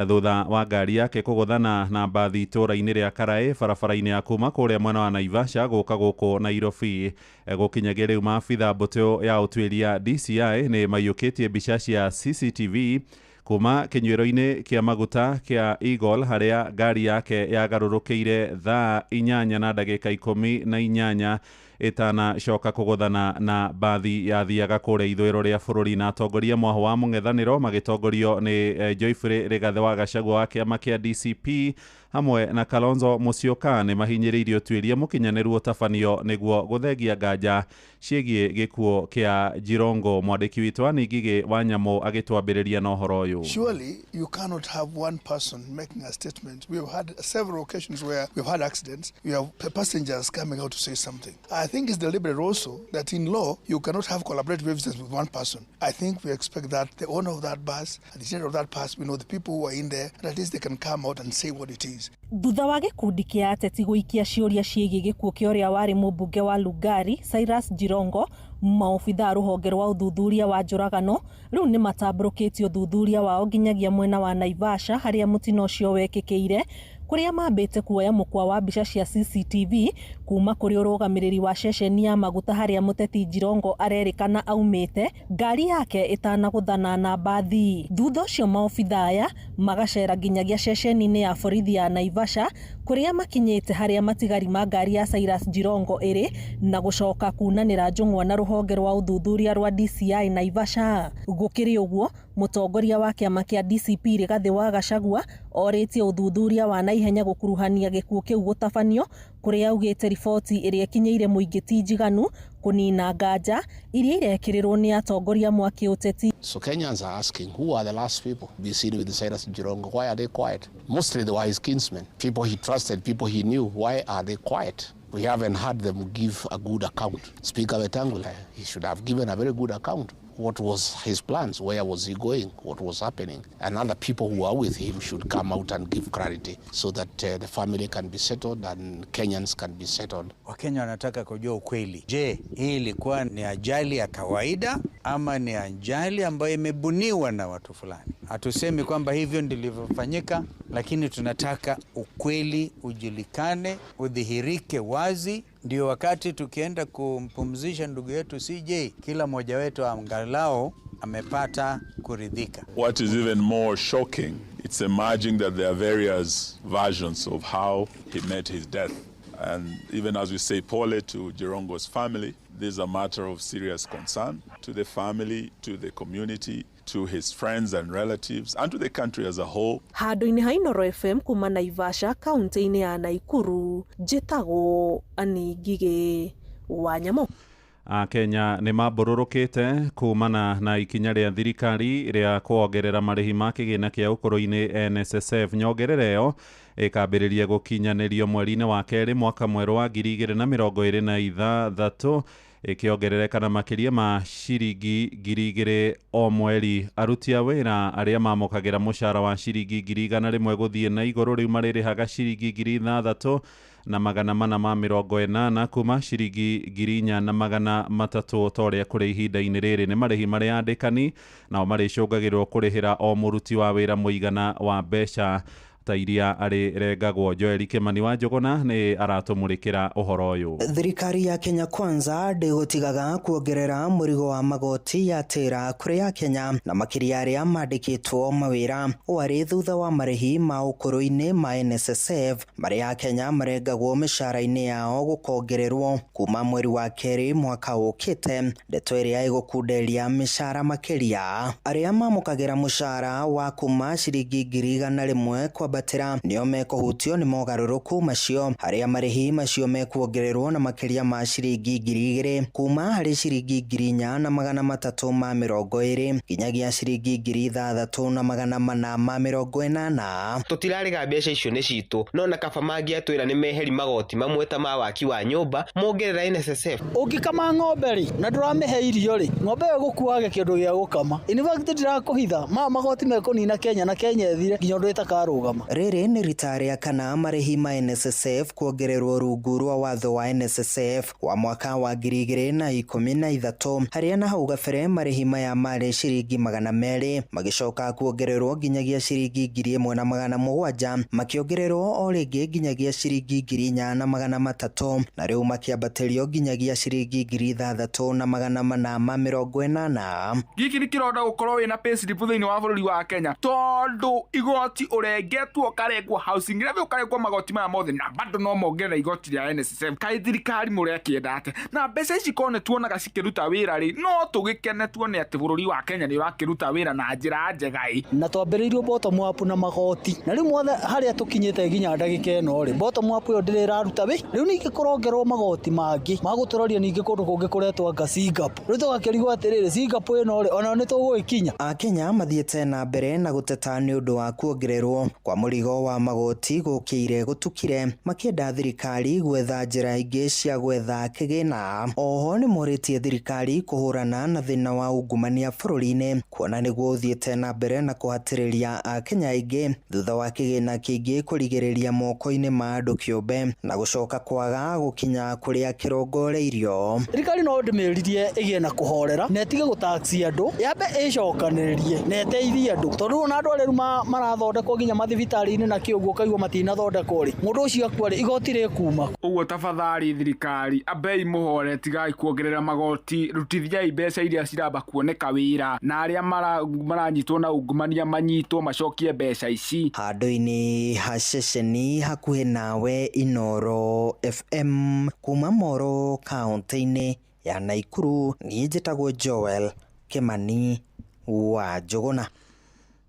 thutha wa ngari yake kũgũthana na mbathi itũũra-inĩ rĩa Karaĩ barabara-inĩ ya kuma kũrĩa mwena wa Naivasha gũka gũkũ Nairobi. Gũkinyagia rĩu maabitha mbũtũ ya ũtuĩria DCI nĩ maiyũkĩtie mbica cia CCTV kuma kĩnyuĩro-inĩ kĩa maguta kĩa Eagle harĩa ngari yake yagarũrũkĩire thaa 8:18 ĩtanacoka kũgũthana na mbathi yathiaga kũrĩa ithũĩro rĩa bũrũri. Na atongoria mwaho wa mũng'ethanĩro magĩtongorio nĩ Joyfrey Rigathĩ wa Gachagua wa kĩama kĩa DCP hamwe na Kalonzo Musyoka nĩ mahinyĩrĩirie ũtuĩria mũkinyanĩru ũtabanio nĩguo gũthengia nganja ciĩgiĩ gĩkuũ kĩa Jirongo. Mwandĩki witũ Anne Ngigĩ wa Nyamũ agĩtwambĩrĩria na ũhoro ũyũ. Surely you cannot have one person making a statement. We have had several occasions where we've had accidents. We have passengers coming out to say something. I think it's deliberate also that in law you cannot have collaborative evidence with one person. I think we expect that the owner of that bus, the general of that bus, we know the people who are in there, and at least they can come out and say what it is. Thutha wa gĩkundi kĩa ateti gũikia ciũria ciĩgiĩ gĩkuũ kĩa ũrĩa warĩ mũmbunge wa Lugari Cyrus Jirongo, maobithaa rũhonge rwa ũthuthuria wa njũragano rĩu nĩ matambũrũkĩtie ũthuthuria wao nginyagia mwena wa Naivasha harĩa mũtino ũcio wekĩkĩire, kũrĩa mambĩte kuoya mũkwa wa mbica cia CCTV kuma kũrĩ ũrũgamĩrĩri wa ceceni ya maguta harĩa mũteti Jirongo arerĩkana aumĩte ngari yake ĩtanagũthana na mbathi. Thutha ũcio maobithaa aya magacera nginyagia ceceni-inĩ ya borithi ya Naivasha kũrĩa makinyĩte harĩa matigari ma ngari ya Cyrus Jirongo ĩrĩ na gũcoka kunanĩra njũng'wa na rũhonge rwa ũthuthuria rwa DCI Naivasha. Gũkĩrĩ ũguo, mũtongoria wa kĩama kĩa DCP Rigathĩ wa Gachagua orĩtie ũthuthuria wa naihenya gũkuruhania gĩkuũ kĩu gũtabanio, kũrĩa augĩte riboti ĩrĩa ĩkinyĩire mũingĩ ti njiganu kũnina nganja iria irekĩrĩrwo nĩ atongoria mwa kĩũteti. So Kenyans are asking, who are the last people be seen with Cyrus Jirongo? Why are they quiet? Mostly they were his kinsmen, people he trusted, people he knew. Why are they quiet? We haven't heard them give a good account. Speaker Wetangula, he should have given a very good account. What was his plans? Where was he going? What was happening? And other people who are with him should come out and give clarity so that the family can be settled and Kenyans can be settled. Wakenya wanataka kujua ukweli. Je, hii ilikuwa ni ajali ya kawaida ama ni ajali ambayo imebuniwa na watu fulani? Hatusemi kwamba hivyo ndilivyofanyika, lakini tunataka ukweli ujulikane, udhihirike wazi. Ndio wakati tukienda kumpumzisha ndugu yetu CJ, kila mmoja wetu angalau amepata kuridhika. What is even more shocking, it's emerging that there are various versions of how he met his death. And even as we say pole to Jirongo's family, this is a matter of serious concern to the family, to the community, to his friends and relatives, and to the country as a whole. Handũ-inĩ ha Inoro FM kuma Naivasha kaunti-inĩ ya Nakuru, njĩtagwo Anne Ngigĩ wa Nyamũ. Akenya nĩ mambũrũrũkĩte kumana na ikinya rĩa thirikari rĩa kuongerera marĩhi ma kĩgĩna kĩa ũkũrũ-inĩ NSSF. Nyongerera ĩyo ĩkambĩrĩria gũkinyanĩrio mweri-inĩ wa kerĩ mwaka mwerũ wa 2026, ĩkĩongerereka na makĩria ma ciringi 2,000 o mweri. Aruti a wĩra arĩa mamũkagĩra mũcara wa ciringi 100,000 gũthiĩ na igũrũ rĩu marĩrĩhaga ciringi 6,480 kuma ciringi 4,300 ta ũrĩa kũrĩ ihinda-inĩ rĩrĩ. Nĩ marĩhi marĩa andĩkani nao marĩcũngagĩrĩrwo kũrĩhĩra o mũruti wa wĩra mũigana wa mbeca ta iria arĩrengagwo. Joel Kimani wa Njũgũna nĩ aratũmũrĩkĩra ũhoro ũyũ. Thirikari ya Kenya Kwanza ndĩgũtigaga kuongerera mũrigo wa magoti ya tĩra kũrĩ Akenya na makĩria arĩa mandĩkĩtwo mawĩra. Ũũ arĩ thutha wa marĩhi ma ũkũrũ-inĩ ma NSSF marĩa Akenya marengagwo mĩcara-inĩ yao gũkongererwo kuma mweri wa kerĩ mwaka ũkĩte, ndeto ĩrĩa ĩgũkunderia mĩcara makĩria. Arĩa mamũkagĩra mũcara wa kuma ciringi 100,000 kwambatĩra nĩo mekũhutio nĩ mogarũrũku macio, arĩa marĩhi macio mekuongererwo na makĩria ma ciringi 2,000 kuma harĩ ciringi 4,320 nginyagia ciringi 6,480. Tũtirarĩga mbeca icio nĩ citũ, no na kaba mangĩatwĩra nĩ meheri magoti mamwe ta ma waki wa nyũmba mongerera NSSF. Ũngĩkama ng'ombe rĩ na ndũramĩhe irio rĩ, ng'ombe ĩyo ĩgũkuage kĩndũ gĩa gũkama. In fact ndirakũhitha, maya magoti mekũnina Kenya na Kenya ĩthire nginya ũndũ ĩtakarũgama. Rĩrĩ nĩ rita rĩa kana marĩhi ma NSSF kuongererwo rungu rwa watho wa NSSF wa mwaka wa 2013, harĩa na hau gabere marĩhi maya marĩ ciringi 200 magĩcoka kuongererwo nginyagia ciringi 1,700, makĩongererwo o rĩngĩ nginyagia ciringi 4,300 na rĩu makĩambatĩrio nginyagia ciringi 6,480. Gĩkĩ nĩ kĩronda gũkorwo wĩna payslip thĩinĩ wa bũrũri wa Kenya, tondũ igoti ũrengetwo ũkarengwo housing levy, ũkarengwo magoti maya mothe, na bado no mongerera igoti rĩa NSSF. Kaĩ thirikari mũrekĩenda atĩa? Na mbeca ici korwo nĩ tuonaga cikĩruta wĩra rĩ, no tũgĩkene tuone atĩ bũrũri wa Kenya nĩ ũrakĩruta wĩra na njĩra njega ĩ. Na twambĩrĩirio bottom up na magoti, na rĩu mwothe harĩa tũkinyĩte nginya ndagĩka ĩno rĩ, bottom up ĩyo ndĩrĩ ĩraruta wĩ. Rĩu ningĩ kũrongerwo magoti mangĩ magũtũroria ningĩ kũndũ kũngĩ kũretwo anga Singapore. Rĩu tũgakĩrigwo atĩrĩrĩ, Singapore ĩno rĩ, ona nĩ tũgũgĩkinya. Akenya mathiĩte na mbere na gũteta nĩ ũndũ wa kuongererwo kwa mũrigo wa magoti gũkĩire gũtukire, makĩenda thirikari gwetha njĩra ingĩ cia gwetha kĩgĩna. Oho nĩ morĩtie thirikari kũhũrana na thĩna wa ungumania bũrũri-inĩ, kuona nĩguo ũthiĩte na mbere na kũhatĩrĩria Akenya aingĩ thutha wa kĩgĩna kĩingĩ kũrigĩrĩria moko-inĩ ma andũ kĩũmbe na gũcoka kwaga gũkinya kũrĩa kĩrongoreirio. Thirikari no ndĩmĩririe ĩgĩe na kũhorera na ĩtige gũtaxi andũ, yambe ĩcokanĩrĩrie na ĩteithie andũ, tondũ ona andũ arĩa rĩu marathondekwo nginya mathibitarĩ-inĩ na kĩũguo ũkaigua matinathondekwo rĩ, mũndũ ũcio akua rĩ, igoti rĩkuma. Ũguo tafadhali thirikari, ambei mũhore, tigai kuongerera magoti, rutithiai mbeca iria ciramba kuoneka wĩra, na arĩa maranyitwo na ungumania manyitwo macokie mbeca ici. Handũ-inĩ ha ceceni hakuhĩ nawe Inooro FM kuma Moro kaũntĩ-inĩ ya Naikuru, niĩ njĩtagwo Joel Kimani wa Njũgũna.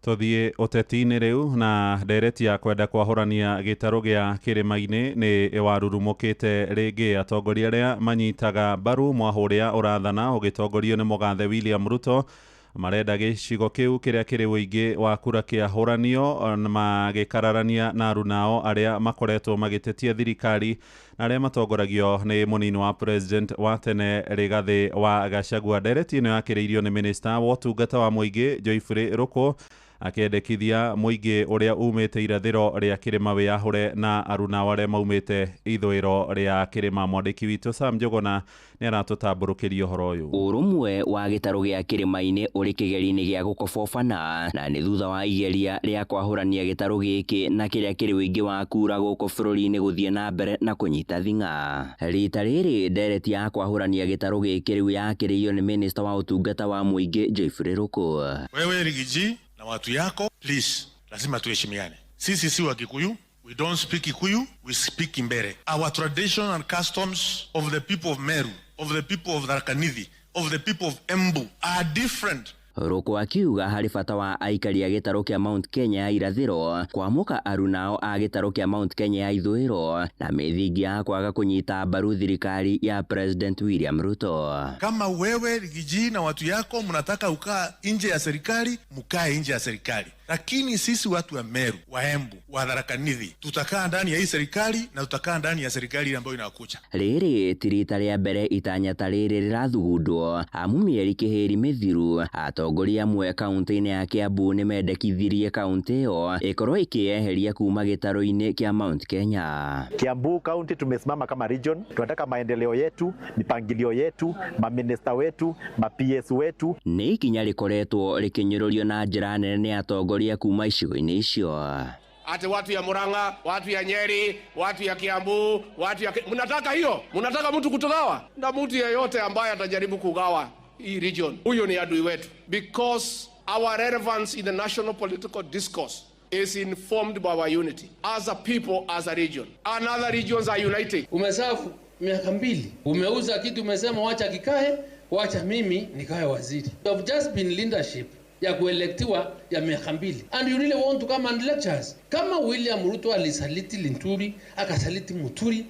Tũthiĩ ũteti-inĩ rĩu na ndereti ya kwenda kwahũrania gĩtarũ gĩa kĩrĩma-inĩ nĩ ĩwarurumũkĩte rĩngĩ. Atongoria arĩa manyitaga mbaru mwahũ ũrĩa ũrathana ũgĩtongorio nĩ mũgathe William Ruto marenda gĩcigo kĩu kĩrĩa kĩrĩ ũingĩ wa kura kĩahũranio, magĩkararania na arunao arĩa makoretwo magĩtetia thirikari na arĩa matongoragio nĩ mũnini wa president wa tene Rigathĩ wa Gachagua. Ndereti ĩno yakĩrĩirio nĩ minista wa ũtungata wa mũingĩ Geoffrey Ruku akĩendekithia mũingĩ ũrĩa umĩte irathĩro rĩa kĩrĩma wĩyahũre na arunao arĩa maumĩte ithũĩro rĩa kĩrĩma. Mwandĩki witũ Sam Njũgũna nĩ aratũtambũrũkĩria ũhoro ũyũ. Ũrũmwe wa gĩtarũ gĩa kĩrĩma-inĩ ũrĩ kĩgeri-inĩ gĩa gũkobobana na nĩ thutha wa igeria rĩa kwahũrania gĩtarũ gĩkĩ na kĩrĩa kĩrĩ ũingĩ wa kura gũkũ bũrũri-inĩ gũthiĩ na mbere na kũnyita thing'a. Rita rĩrĩ ndereti ya kwahũrania gĩtarũ gĩkĩ rĩu yakĩrĩirio nĩ minista wa ũtungata wa mũingĩ Geoffrey Ruku. Wewe Rigiji na watu yako, please, lazima tuheshimiane. Sisi si wa Kikuyu, we don't speak Kikuyu, we speak Imbere. Our tradition and customs of the people of Meru, of the people of Tharaka Nithi, of the people of Embu are different Ruku akiuga harĩ bata wa aikari a gĩtarũ kĩa Mount Kenya ya irathĩro kwamũka arunao a gĩtarũ kĩa Mount Kenya ya ithũĩro na mĩthingi ya kwaga kũnyita mbaru thirikari ya President William Ruto. Kama wewe Rigiji na watu yako mnataka ukaa nje ya serikali, mkae nje ya serikali, lakini sisi watu wa Meru, wa Embu, wa Tharaka Nithi tutakaa ndani ya hii serikali na tutakaa ndani ya serikali ambayo inakuja. Rĩrĩ ti rita rĩa mbere itanya ta rĩrĩ rĩrathugundwo amu mĩeri kĩhĩri mĩthiru atongoria amwe kaunti-inĩ ya Kiambu nĩmendekithirie kaunti ĩyo ĩkorwo ĩkĩyeheria kuma gĩtarũ-inĩ kĩa Mount Kenya. Kiambu County tumesimama kama region, tunataka maendeleo yetu, mipangilio yetu, maminista wetu, ma PS wetu. Nĩ ikinya rĩkoretwo rĩkĩnyũrũrio na njĩra nene nĩ atongoria kuma icigo-inĩ icio. Ati watu ya Murang'a, watu ya Nyeri, watu ya Kiambu, watu ya mnataka hiyo? Mnataka mtu kutugawa? Na mtu yeyote ambaye atajaribu kugawa hii region, huyo ni adui wetu, because our relevance in the national political discourse is informed by our unity as a people, as a region, and other regions are united. Umesafu miaka 2, umeuza kitu, umesema wacha kikae, wacha mimi nikae waziri. You have just been leadership ya kuelektiwa ya miaka 2, and you really want to come and lecture us. Kama William Ruto alisaliti Linturi, akasaliti Muturi,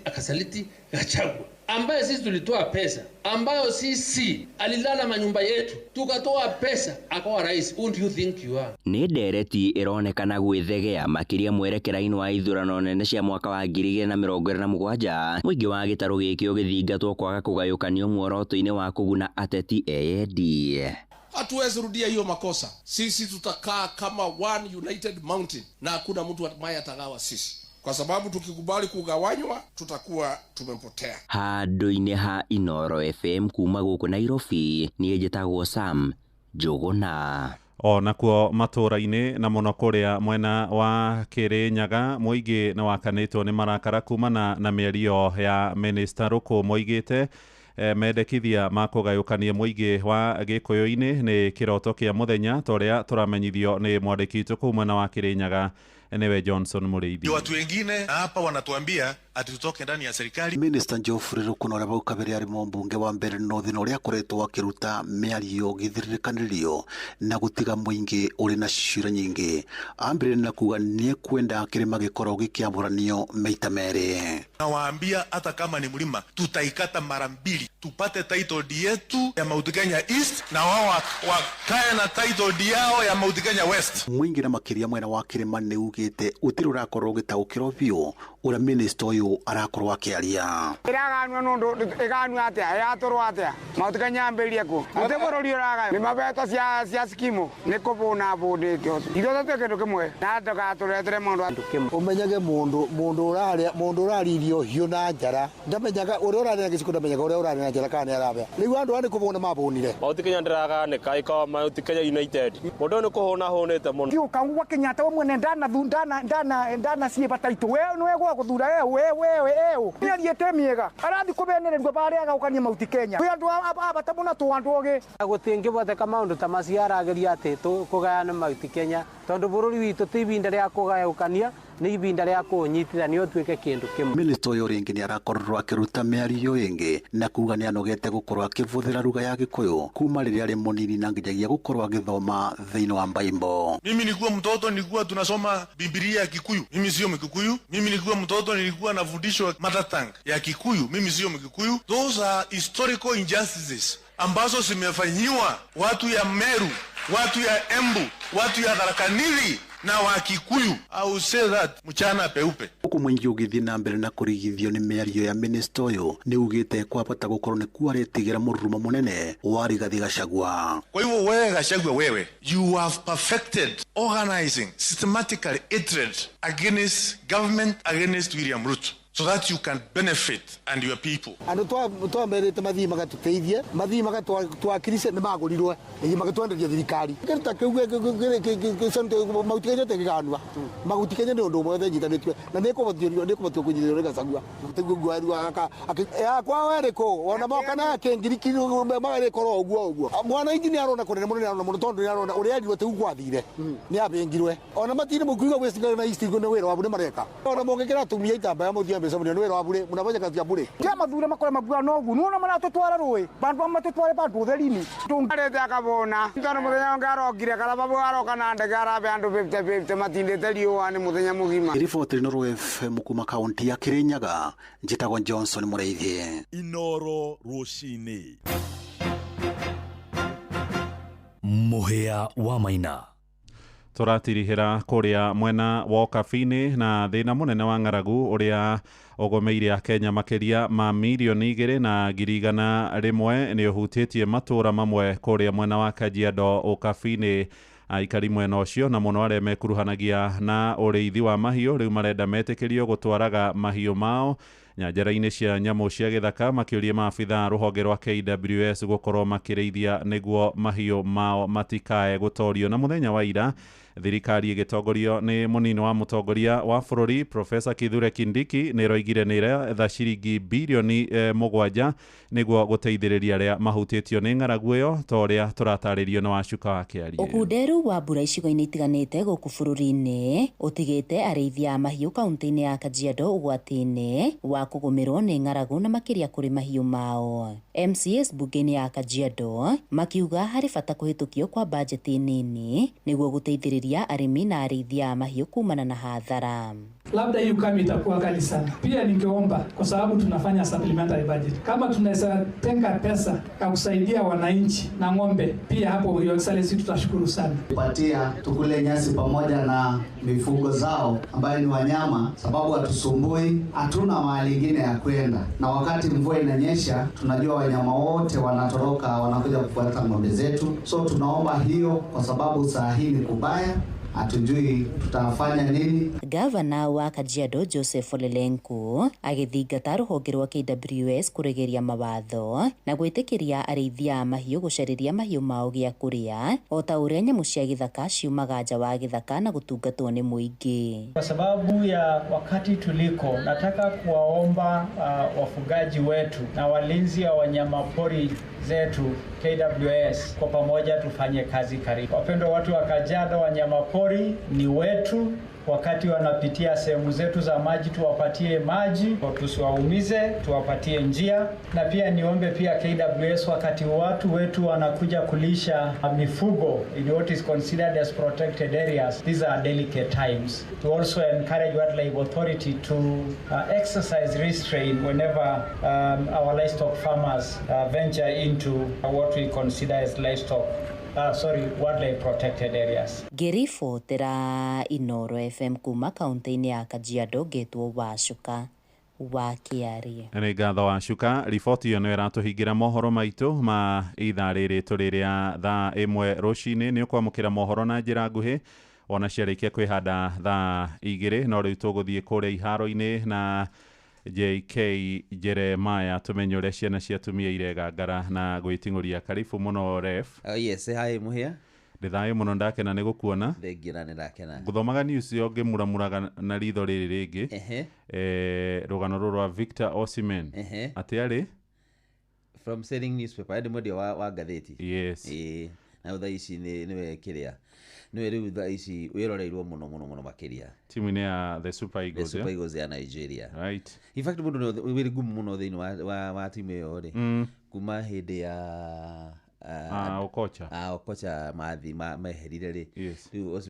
akasaliti Gachagua, ambaye sisi tulitoa pesa, ambayo sisi alilala manyumba yetu tukatoa pesa akawa rais. Who do you think you are? Nĩ ndereti ĩronekana gwĩthegea makĩria mwerekera-inĩ wa ithurano nene cia mwaka wa 2027 mũingĩ wa gĩtarũ gĩkĩ ũgĩthingatwo kwaga kũgayũkanio muoroto-inĩ wa kũguna ateti eyendi. Hatuwezi rudia hiyo makosa. Sisi tutakaa kama one united mountain na hakuna mtu ambaye atagawa sisi, kwa sababu tukikubali kugawanywa tutakuwa tumepotea. Handũ-inĩ ha Inoro FM kuma gũkũ Nairobi, niĩ njĩtagwo Sam Njũgũna. O nakuo matũra-inĩ na mũno kũrĩa mwena wa Kĩrĩnyaga mũingĩ nĩ wakanĩtwo nĩ marakara kumana na mĩario ya Minister Ruku moigĩte mendekithia ma kũgayũkania mũingĩ wa Gĩkũyũ-inĩ nĩ kĩroto kĩa mũthenya ta ũrĩa tũramenyithio nĩ mwandĩki witũ kũu mwena wa Kĩrĩnyaga nĩwe Johnson Mũrĩithi. Watu wengine hapa wanatuambia ati tutoke ndani ya serikali. Minister Geoffrey Ruku ũrĩa vau kabere arĩ mũmbunge wa Mbeere North na ũrĩa akoretwo akĩruta mĩario gĩthirĩrĩkanĩrio na gũtiga mũingĩ ũrĩ na ciũria nyingĩ, ambĩrĩria na kuga nĩekwenda kĩrĩma gĩkorwo gĩkĩamũranio maita merĩ. Nawaambia hata kama ni mlima tutaikata mara mbili, tupate title deed yetu ya Mount Kenya East na wao wakae na title deed yao ya Mount Kenya West. Mũingĩ na makĩria mwena wa kĩrĩma nĩ ugĩte ũtirĩ ũrakorwo ũgĩtaũkĩrwo biũ ũrĩa minister ũyũ arakorwo akĩaria. Ĩraganua nũndũ ĩganua atĩa ĩratũrwo atĩa Mount Kenya ambĩrĩrie kũ atĩ bũrũri ũragaywo nĩ mabeto cia skimu nĩ kũbũna bũnĩte ithuothe twĩ kĩndũ kĩmwe na ndũgatũretere maũndũ. Ũmenyage mũndũ ũraria irio hiũ na njara ndamenyaga ũrĩa ũraria na gĩciko, ndamenyaga ũrĩa ũraria na njara kana nĩ arabĩa. Rĩu andũ aya nĩ kũbũna mabũnire. Mount Kenya ndĩraganĩka ĩkoragwo Mount Kenya United. Mũndũ ũyũ nĩ kũhũna hũnĩte mũno. Ti ũkauga Kenyatta we mwene ndana ciĩba taitũ we nĩwe gwa gũthura we nĩariĩte mĩega arathi kũbenererio barĩa agagũkania Mount Kenya kwĩ andũ a bata mũno tũ andũ ogĩ. Gũtingĩhoteka maũndũ ta macio arageria atĩ kũgayana Mount Kenya, tondũ bũrũri witũ ti ibinda rĩa kũgayũkania, nĩ ibinda rĩa kũũnyitithania ũtuĩke kĩndũ kĩmwe. Minister ũyũ rĩngĩ nĩ arakorirwo akĩruta mĩario ĩngĩ na kuga nĩ anogete gũkorwo akĩbũthĩra lugha ya Gĩkũyũ kuma rĩrĩa arĩ mũnini na nginyagia gũkorwo agĩthoma thĩinĩ wa Bible. Mimi nilikuwa mtoto nilikuwa tunasoma Biblia ya Kikuyu, mimi sio Mkikuyu. Mimi nilikuwa mtoto nilikuwa nafundishwa mother tongue ya Kikuyu, mimi sio Mkikuyu. Those are historical injustices ambazo zimefanyiwa watu ya Meru, watu ya Embu, watu ya Tharaka Nithi na wa Kikuyu. I will say that mchana peupe. Huku mũingĩ ũgĩthiĩ na mbere na kũrigithio nĩ mĩario ya minister ũyũ nĩ ugĩte kwabata gũkorwo nĩ kuaretigĩra mũrurumo mũnene wa Rigathi Gachagua. Kwa hivyo wewe Gachagua, wewe you have perfected organizing systematically hatred against government, against William Ruto, so that you can benefit and your people. Andũ twamerĩte mathiĩ magatũteithie, mathiĩ magatwakirishe nĩ magũrirwe, magatwenderia thirikari. Kĩndũ ta kĩu Mount Kenya tĩkĩganua. Mount Kenya nĩ ũndũ ũmwe othe nyitanĩtue na nĩ kũbotio kũnyitĩrĩrwo nĩ Gachagua. Yakwa we rĩkũ ona moka na kĩngiriki magarĩkorwo ũguo ũguo. Mwananchi nĩ arona kũnene mũno, nĩ arona mũno tondũ nĩ arona ũrĩa erirwo tĩu gwathire nĩ abĩngirwe. Ona matirĩ mũkuiga West na East nĩ wĩra wao nĩ mareka. Ona mũngĩkĩra atumia itambaya mũthiĩ mĩcemanio nĩ wĩra wa bure, mnafanya kazi ya bure. Tia mathure makore mabua nogu nuona maratũtwara rũĩ bandu amatũtware bandu ũtheri-inĩ tũngarĩte akabona tondũ mũthenya ũngĩ arokire karababu aroka na ndege arabe andũ 50-50 matindĩte riũa-nĩ mũthenya mũgima. Riboti Inooro FM kuma kaunti ya Kirinyaga, njĩtagwo Johnson Mũrĩithi. Inooro rũcinĩ. Mũhĩa wa Maina. Tũratirihĩra kũrĩa mwena wa Ũkabi-inĩ na thĩna mũnene wa ng'aragu ũrĩa ũgũmĩire Akenya makĩria ma 2,100,000 nĩ ũhutĩtie matũũra mamwe kũrĩa mwena wa Kajiado Ũkabi-inĩ. Aikari mwena ũcio na mũno arĩa mekuruhanagia na ũrĩithi wa mahiũ rĩu marenda metĩkĩrio gũtwaraga mahiũ mao nyanjara-inĩ cia nyamũ cia gĩthaka, makĩũria maabitha rũhonge rwa KWS gũkorwo makĩrĩithia nĩguo mahiũ mao matikae gũtorio. Na mũthenya wa ira thirikari ĩgĩtongorio nĩ mũnini wa mũtongoria wa bũrũri Professor Kithure Kindiki nĩ ĩroigire nĩ ĩretha ciringi birioni 7 nĩguo gũteithĩrĩria arĩa mahutĩtio nĩ ng'aragu ĩyo, ta ũrĩa tũratarĩrio nĩ Wacuka wa Kĩarie. Ũkunderu wa mbura icigo-inĩ itiganĩte gũkũ bũrũri-inĩ ũtigĩte arĩithia a mahiũ kaunti-inĩ ya Kajiado ũgwati-inĩ wa kũgũmĩrwo nĩ ng'aragu na makĩria kũrĩ mahiũ mao. MCAs bunge-inĩ ya Kajiado makiuga harĩ bata kũhĩtũkio kwa bajeti nini nĩguo gũteithĩrĩria arĩmi na arĩithia a mahiũ kumana na hathara. Labda hii ukame itakuwa kali sana. Pia ningeomba, kwa sababu tunafanya supplementary budget, kama tunaweza tenga pesa ya kusaidia wananchi na ng'ombe pia hapo, Your Excellency, tutashukuru sana. Patia tukule nyasi pamoja na mifugo zao ambayo ni wanyama, sababu hatusumbui, hatuna mahali ingine ya kwenda, na wakati mvua inanyesha tunajua wanyama wote wanatoroka wanakuja kufuata ng'ombe zetu. So tunaomba hiyo, kwa sababu saa hii ni kubaya, hatujui tutafanya nini. Gavana wa Kajiado Joseph Olelenku agĩthingata rũhonge rwa KWS kũregeria mawatho na gwĩtĩkĩria arĩithia a mahiũ gũcarĩria mahiũ mao gĩa kũrĩa o ta ũrĩa nyamũ cia gĩthaka ciumaga nja wa gĩthaka na gũtungatwo nĩ mũingĩ. Kwa sababu ya wakati tuliko, nataka kuwaomba wafugaji wetu na walinzi wa wanyama pori zetu KWS, kwa pamoja tufanye kazi karibu. Wapendwa watu wa Kajiado, wanyama pori ni wetu. Wakati wanapitia sehemu zetu za maji, tuwapatie maji, tusiwaumize, tuwapatie njia. Na pia niombe pia KWS, wakati watu wetu wanakuja kulisha mifugo in what is considered as protected areas, these are delicate times. To also encourage Wildlife Authority to exercise restraint whenever our livestock farmers venture into what we consider as livestock wildlife protected areas. Ngĩribotera Inooro FM kuma kaunti-inĩ ya Kajiado, ngetwo Wacuka wa Kĩarie. Nĩ ngatho Wacuka. Riboti ĩyo nĩyo ĩratũhingĩra mohoro maitũ ma ithaa rĩrĩ tũrĩ rĩa thaa 1 rũcinĩ. Nĩ ũkwamũkĩra mohoro na njĩra nguhĩ ona ciarĩkia kwĩhanda thaa 2, no rĩu tũgũthiĩ kũrĩa iharo-inĩ na JK Jeremiah tumenye ũrĩa ciana cia atumia iregangara na gwĩting'ũria. Karibu mũno ref. Yes, hi Muhia. Ndĩ thayũ mũno, ndakena nĩ gũkuona. Thengiũ na nĩ ndakena. Ngũthomaga news ĩyo ngĩmuramuraga na ritho rĩrĩ rĩngĩ. Rũgano rũrũ rwa Victor Osimhen. Atĩ arĩ from selling newspaper, arĩ mwendia wa ngathĩti. Yes. Na thaa ici nĩwe kĩrĩa, nĩwe rĩu thaa ici wĩroreirwo mũno mũno mũno makĩria timu-inĩ ya the Super Eagles, the Super Eagles ya Nigeria. Right. In fact mũndũ wĩ ngumu mũno thĩinĩ wa timu ĩyo rĩ, kuma hĩndĩ ya Okocha. Okocha mathi meherire rĩ. Yes. Rĩu